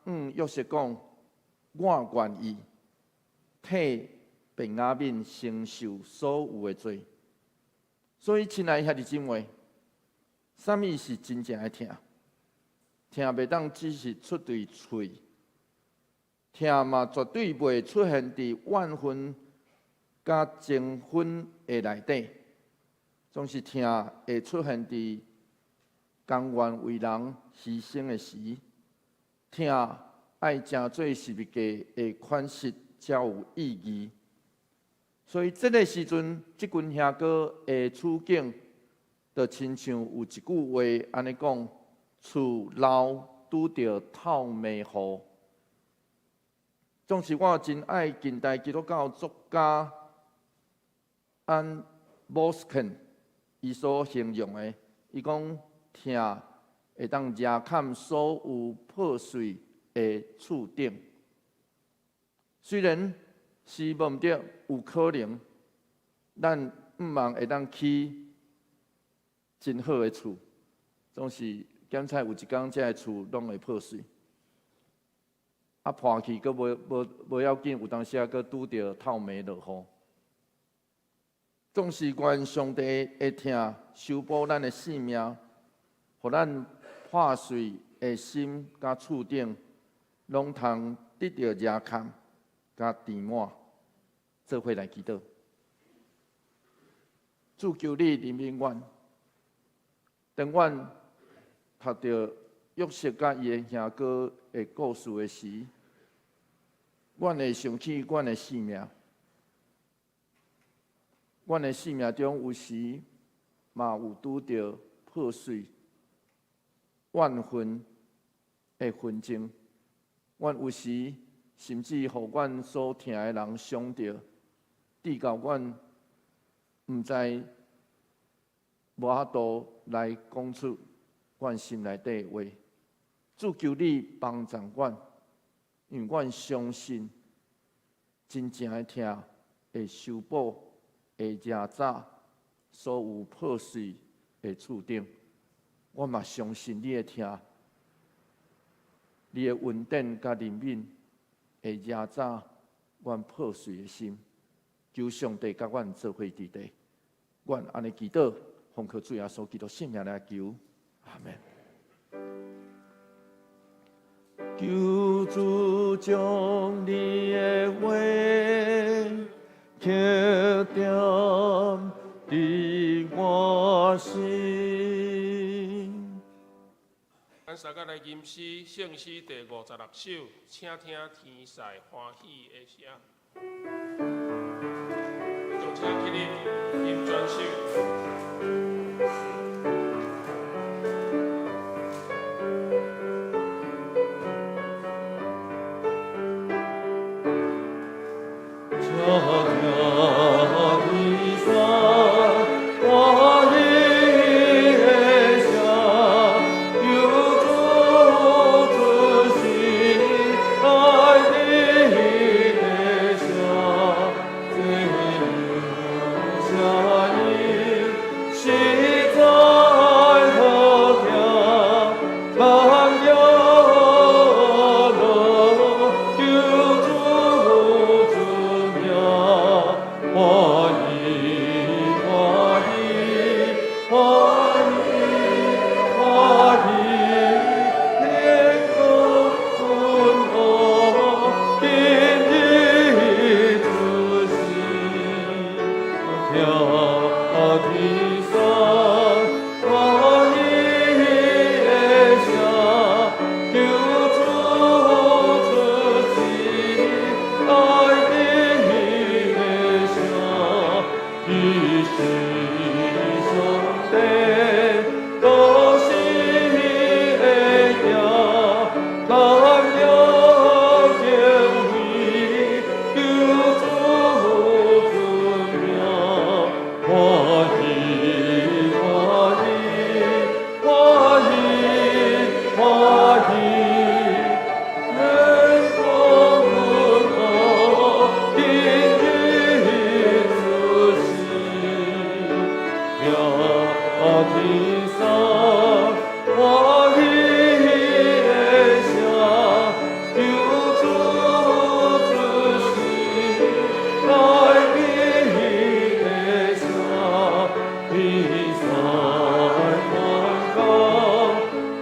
向約瑟講：我願意替便雅憫承受所有的罪。所以，親愛兄弟姊妹，啥物是真正的疼？疼袂當只是出對喙，疼嘛絕對袂出現佇怨恨佮爭紛的內底，總是疼會出現佇甘願為人犧牲的時，疼愛成做十字架的款式才有意義。所以，這个時陣，這群兄哥的處境，就親像有一句話按呢講：厝漏拄著透暝雨。總是我真愛近代基督教作家安ボ斯肯伊所形容的，伊講疼會當惹砍所有破碎的厝頂。雖然是無毋對，有可能咱向望會當起真好的厝，總是檢查有一工，這个厝攏會破碎，啊破去閣無無無要緊，有當時啊閣拄著透暝落雨。總是願上帝會疼修補咱的性命，予咱破碎的心佮厝頂，攏通得著惹砍佮填滿，做伙來祈禱。主求你憐憫阮，當阮讀著約瑟佮伊的兄哥的故事的時，阮會想起阮的性命。阮的生命中有時嘛有拄著破碎、怨恨的紛爭。阮有時甚至予阮所疼的人傷著，致到阮毋知無法度來講出阮心內底的話。主，求你幫助阮，因為阮相信真正的疼會修補、會掠走所有破碎的厝頂。我嘛相信你的疼，你的恩典佮憐憫會掠走阮破碎的心。求上帝佮阮做伙佇佇，阮按呢祈禱，奉靠主耶穌基督聖名來求，阿門。求主將你的話刻點佇我心。咱三個來吟詩，聖詩第56首，請聽天使歡喜的聲。請起立，吟全首。請聽天使歡喜的聲，求主出世愛你的聲，這樣聲音實在好聽，咱要樂求主尊名，歡喜歡喜歡喜歡喜，天國君王今日出世，聽天使歡喜的聲，求主出世愛你的聲，伊是上帝得勝的行，咱要敬畏求主尊名，歡喜歡喜歡喜歡喜，天國君王今日出世，聽天使歡喜的聲，求主出世愛你的聲，天使宣講，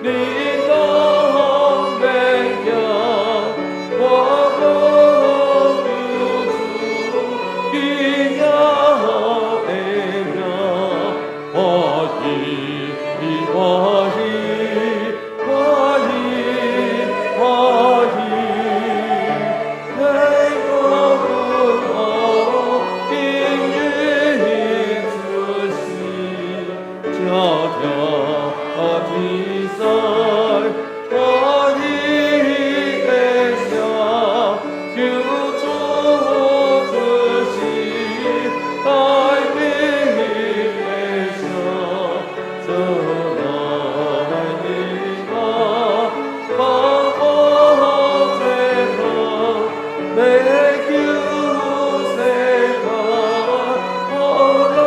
你當免驚，我國求主基督的名，歡喜歡喜歡喜歡喜，天國君王今日出世，請聽天使歡喜的聲，求主出世愛你的聲，做來的我放我罪惡，欲救世界，予人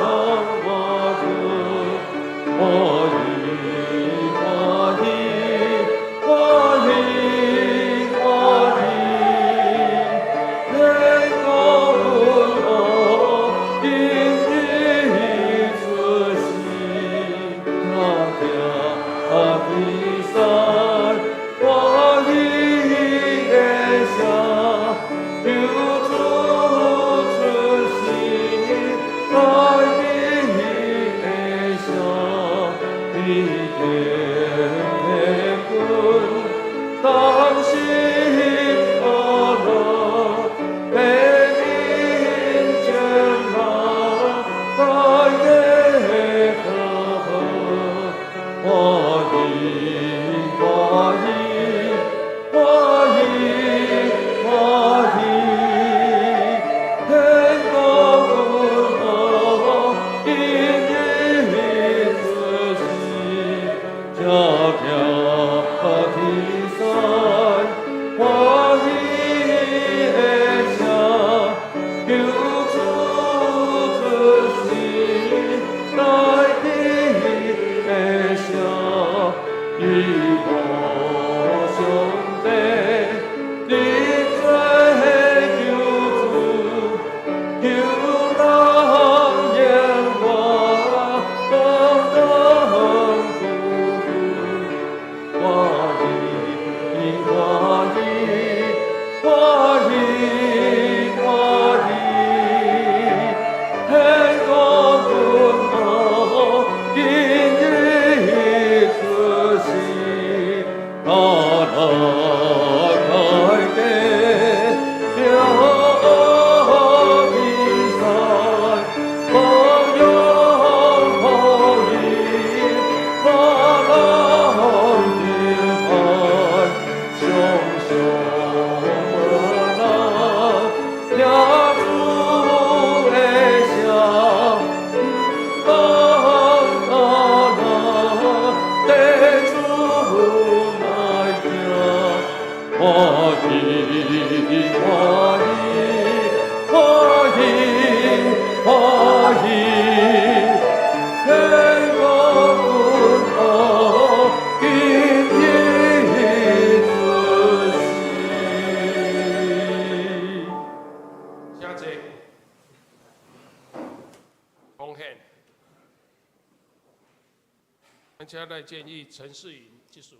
活歡喜歡喜歡喜歡喜，天國君王今日出世，聽天使歡喜的聲，求主出世愛你的聲，天天君同心阿樂，悲憫全人大的和歡喜歡喜歡喜歡喜，天國君王今日行徛天山，歡喜的聲，救主出世，大地的聲，依靠上帝，你做救主，救人永遠當當苦。歡喜歡喜歡喜歡喜，天國君王今日出世，大大開的了天山，光榮福音，大人平安，常常無難，聽主的聲，當當地主來聽，歡喜歡喜歡喜歡喜，天國君王今日出世。請坐。奉獻。咱請來建議陳世穎執事。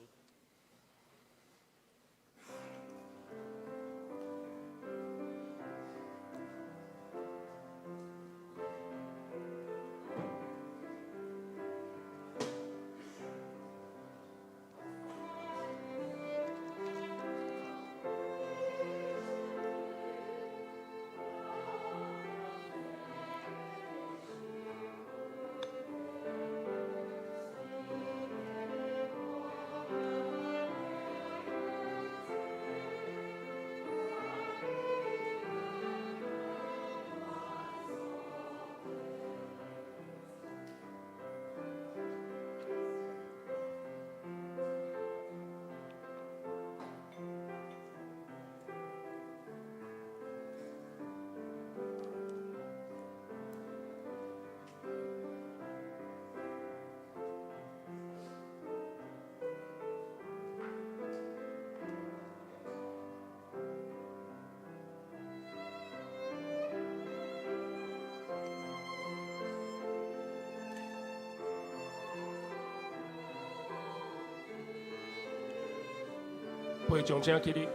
會長請起立。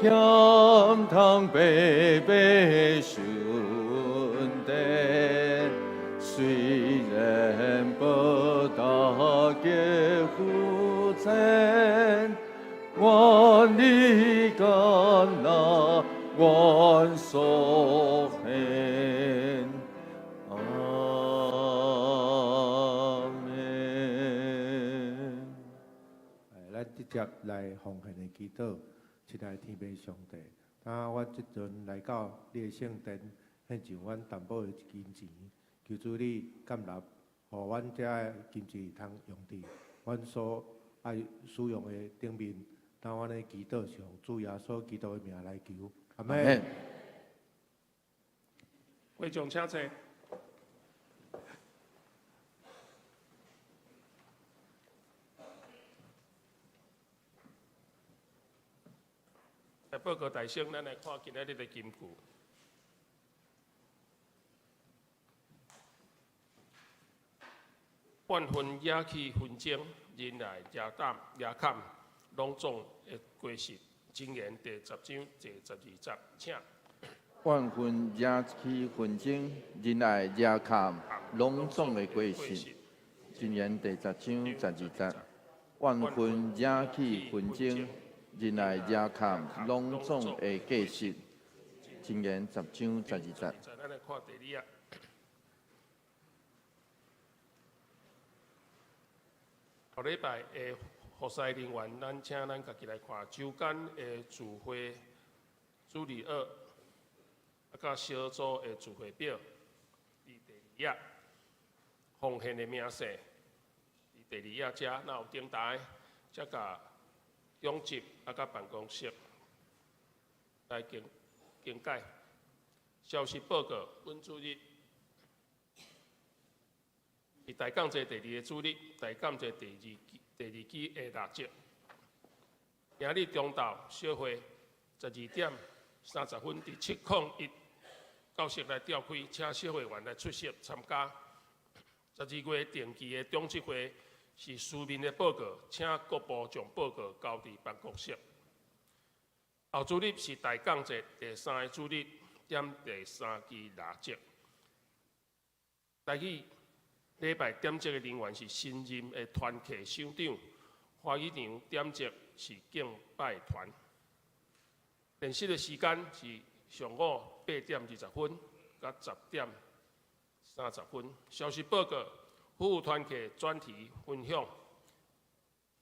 鹹通白白順的，雖然無大結福錢，願你甘納阮所獻。阿門。咱直接來奉獻的祈禱，親愛的天父上帝，當阮這陣來到你的聖殿，獻上阮淡薄的金錢，求主你感納，予阮這个金錢通用佇阮所愛使用的頂面。當阮的祈禱是奉主耶穌基督的名來求，阿門。會長請坐。來報告大聲，咱來看今仔日的金句。萬分惹起紛爭，忍耐遮膽遮坎，攏總會過實。箴言第10章第12節，請。萬分惹起紛爭，忍耐遮坎，攏總會過實。箴言第10章12節，萬分惹起紛爭，忍耐遮坎，攏總會過實。箴言10章12節。咱來看第二頁。後禮拜的服侍人員，咱請咱家己來看，周間的聚會主日學，啊，佮小組的聚會表，佇第二頁，奉獻的明細，佇第二頁遮，若有頂台，才共長執啊，佮辦公室來更更改。消息報告，本主日是大感謝第二个主日，大感謝第二支的蠟燭。今日中晝小會12點30分，佇701教室來召開，請小會員來出席參加。12月定期的長執會是書面的報告，請各部將報告交佇辦公室。後主日是大感節第三个主日，點第三支蠟燭。台語禮拜點燭的人員是新任的團契首長，華語場點燭是敬拜團。練習的時間是上午8點20分佮10點30分。消息報告，夫婦團契專題分享，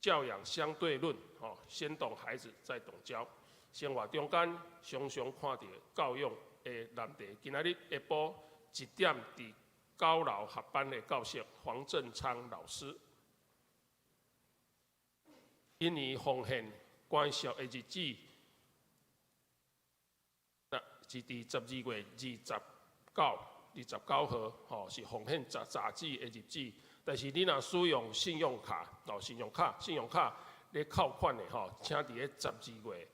教養相對論，吼，先懂孩子，再懂教。生活中間常常看著教養的難題。今仔日下晡1點佇高樓合班的教室，黃振昌老師。印尼奉獻關紹的日子，那是佇12月29號，吼，是奉獻雜誌的日子。但是你若使用信用卡，哦，信用卡咧扣款的吼，請佇咧12月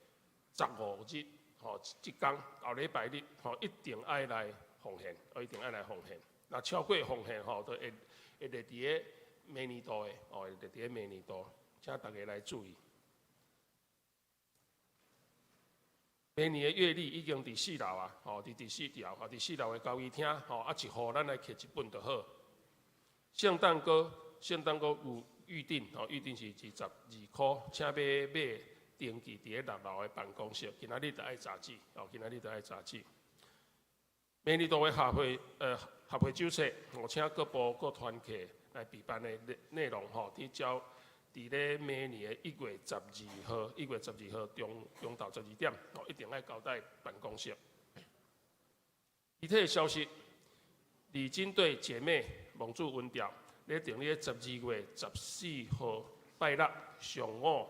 15日，吼，這工後禮拜日，吼，一定愛來奉獻，一定愛來奉獻。若超過奉獻吼，就會列佇咧明年度的，哦，會列佇咧明年度，請大家來注意。明年的月曆已經佇四樓啊，吼，佇四樓，吼，佇四樓的交誼廳，吼，啊，一戶咱來摕一本就好。聖誕歌有預定，吼，預定是22箍，請欲買登記佇咧六樓的辦公室。今仔日就愛截止，哦，今仔日就愛截止。明年度的協會手冊，我請各部各團契來備辦的內容，吼，佇交佇咧明年的1月12號，1月12號中晝12點，哦，一定愛交代辦公室。具體的消息，李金對姐妹蒙主溫調，咧定咧12月14號拜六上午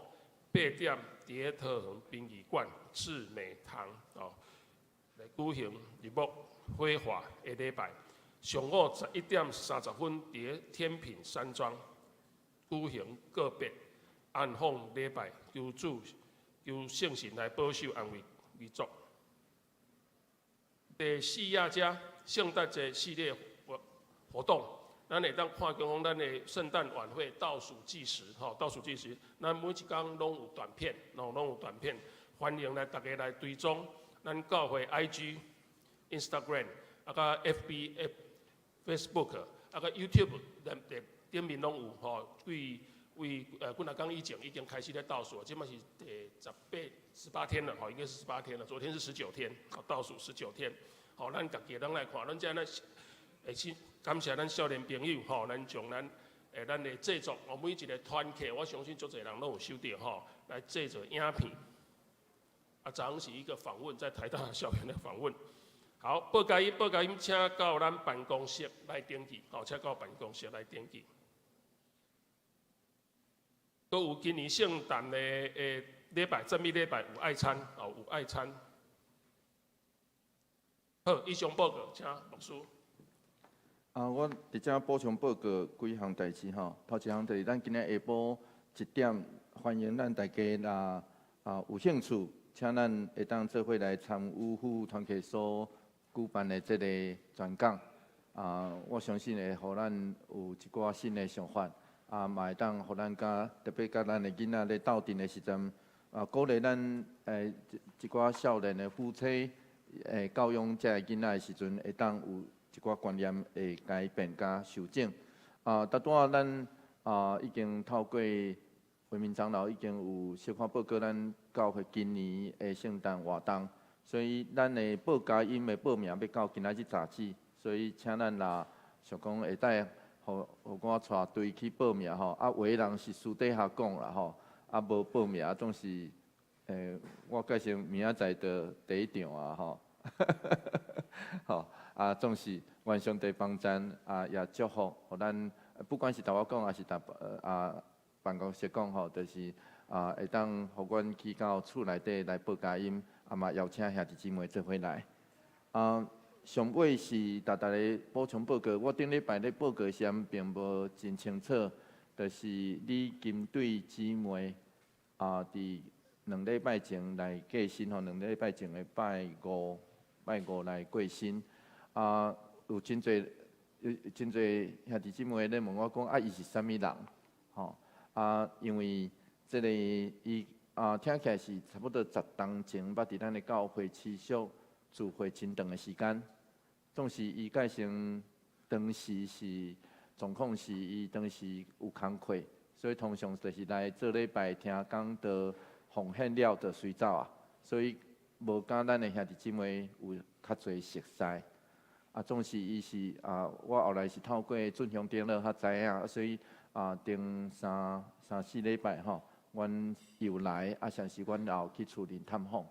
8點，佇咧桃園殯儀館至美堂哦，來舉行日幕火化的禮拜。上午11點30分，佇咧天品山莊舉行告別安放禮拜，求主求聖神來保守安慰遺族。第四頁遮聖誕節系列活動，咱會當看見講咱的聖誕晚會倒數計時，吼，倒數計時，咱每一工攏有短片，攏有短片，歡迎來大家來追蹤咱教會 IG、Instagram，啊，佮 FB、Facebook，啊，佮 YouTube，連頂面攏有吼，對為幾若工以前已經開始咧倒數，這擺是第十八、十八天了，吼，應該是十八天了。昨天是19天，好，倒數十九天。好，咱家己攏來看，咱這咱會先感謝咱少年朋友，吼，咱將咱的製作，哦，每一個團契，我相信足濟人攏有收著，吼，來製作影片。啊，昨昏是一個訪問，在台大校園的訪問。好，報佳音，報佳音，請到咱辦公室來登記，好，請到辦公室來登記。閣有今年聖誕的禮拜，讚美禮拜有愛餐，哦，有愛餐。好，以上報告，請牧師。啊，我佇遮補充報告幾項代誌吼。頭一項就是咱今仔下晡1點，歡迎咱大家若有興趣，請咱會當做伙來參與夫婦團契所舉辦的這個專講。啊，我相信會予咱有一寡新的想法。啊，嘛會當予咱佮特別佮咱的囡仔咧鬥陣的時陣，啊，鼓勵咱一寡少年的夫妻，教養這个囡仔的時陣，會當有一寡觀念會改變佮修正。啊，拄拄仔咱已經透過惠民長老已經有小可報告咱教會今年的聖誕活動，所以咱的報佳音的報名欲到今仔日截止，所以請咱若想講會當。予予我帶隊去報名吼。啊，有的人是私底下講啦吼，啊無報名，總是我介紹明仔載就第一場啊吼。吼，啊，總是願上帝幫贊啊，也祝福，予咱不管是頭我講，抑是逐啊辦公室講吼，就是啊會當予阮去到厝內底來報佳音，啊嘛邀請兄弟姊妹做伙來。啊，上尾是逐逐个補充報告，我頂禮拜咧報告時陣並無真清楚，就是李金對姊妹啊，佇2禮拜前來過身吼，兩禮拜前的拜五，拜五來過身。啊，有真濟有真濟兄弟姊妹咧問我講，啊，伊是啥物人？吼，啊，因為這个伊啊，聽起來是差不多10冬前，捌佇咱的教會持續聚會真長的時間。總是伊蓋成當時是狀況是伊當時有工課，所以通常就是來做禮拜聽講就奉獻了就隨走啊，所以無佮咱的兄弟姊妹有較濟熟似。啊，總是伊是啊，我後來是透過俊雄長老較知影，所以啊，頂三三四禮拜吼，阮又來，啊，甚至阮也去厝裡探訪。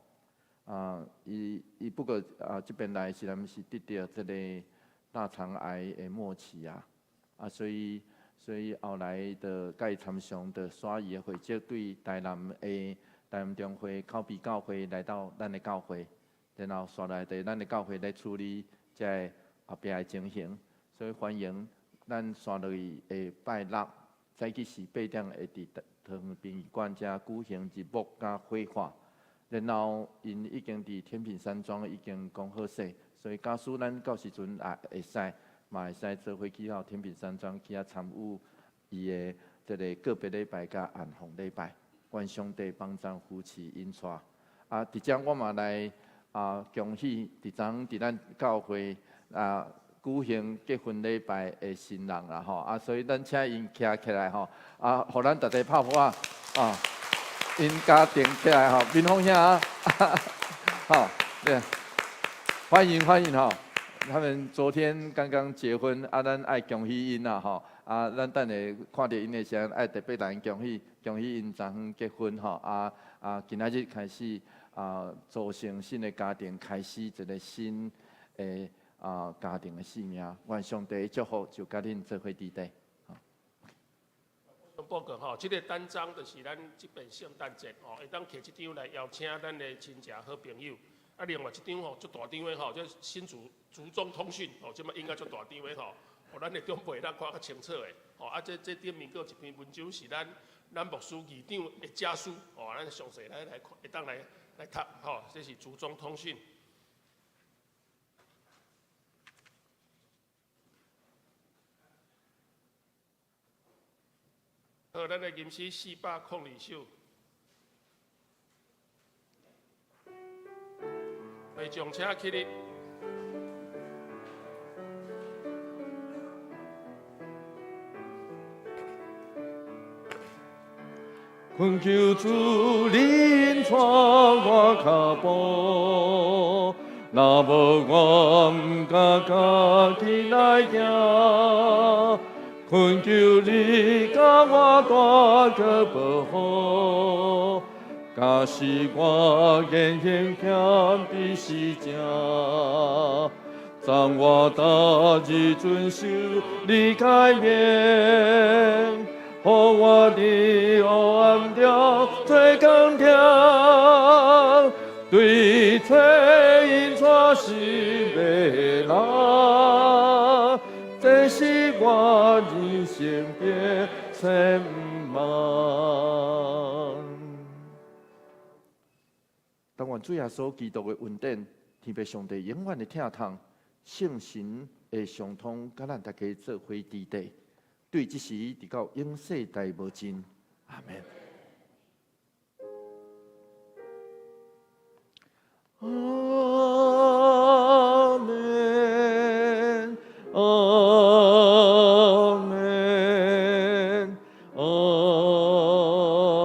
啊，伊伊不過啊，這邊來是毋是得著這个大腸癌的末期啊？啊，所以所以後來就佮伊參詳，就徙伊的血跡對台南的台南中會口鼻教會來到咱的教會，然後紲來佇咱的教會來處理這个後壁的情形，所以歡迎咱紲落去下拜六早起時八點會佇桃園殯儀館遮舉行日牧佮火化，然後𪜶已經佇天平山莊已經講好勢，所以假使咱到時陣也會使，嘛會使做伙去到天平山莊去遐參與伊的這个告別禮拜佮安放禮拜，願上帝幫贊扶持𪜶帶。啊，佇遮我嘛來啊恭喜佇昨佇咱教會啊舉行結婚禮拜的新人啦吼，啊，所以咱請𪜶徛起來吼，啊，予咱逐家拍噗仔啊，𪜶家庭起來吼，民風兄啊，好，對，歡迎歡迎吼，他們昨天剛剛結婚，啊，咱愛恭喜𪜶啦吼，啊，咱等下看著𪜶的時陣，愛特別來恭喜，恭喜𪜶昨昏結婚吼，啊啊，今仔日開始啊，組成新的家庭，開始一個新的啊家庭的生命，願上帝祝福就佮恁做伙佇底。報告吼，這个單張就是咱這邊聖誕節吼，會當摕這張來邀請咱的親戚好朋友。啊，另外這張吼足大張的吼，這新竹竹中通訊吼，這擺應該足大張的吼，予咱的長輩會當看較清楚的。吼，啊，這這頂面閣有一篇文章是咱咱牧師議長的家書，吼，咱詳細來來看，會當來來讀吼，這是竹中通訊。好，咱來吟詩402首。會眾請起立。懇求主恁帶我跤步，若無我毋敢家己來行。懇求你共我大個保護，假使我言行欠比是正，當我逐日遵守你誡命，予我佇黑暗中做光點，對冊引帶新的人，這是我人生的展望。但願主耶穌基督的恩典，天父上帝永遠的疼痛，聖神的相通，佮咱大家做伙佇底，對這時直到永世代無盡。阿門。阿門，阿門，阿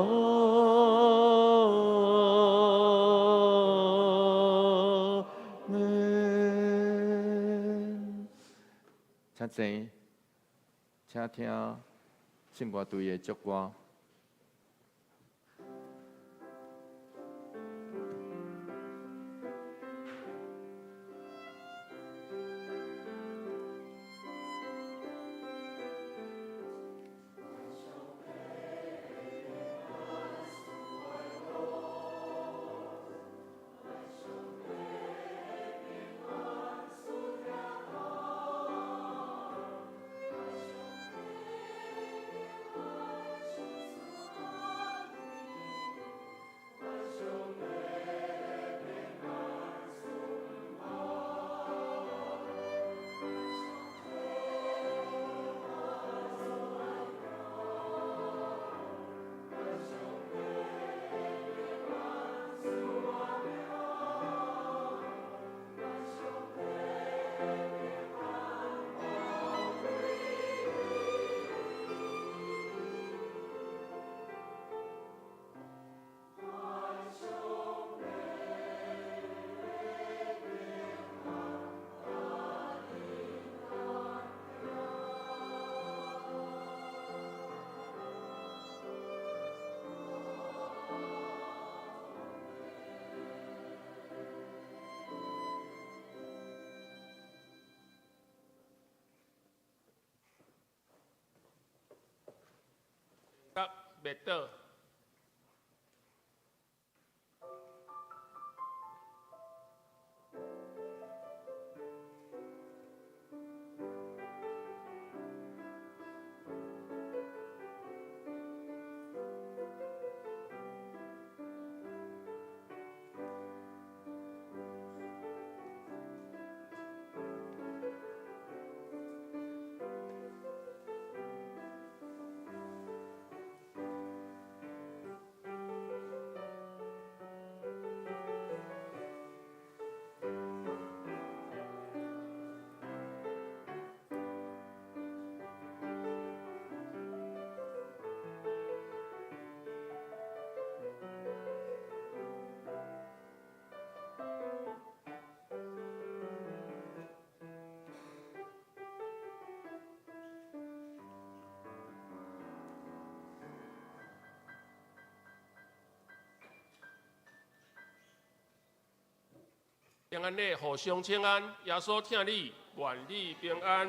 門。請坐。請聽聖歌隊的祝歌。甲滅倒。平安禮，互相請安，耶穌疼你，願你平安。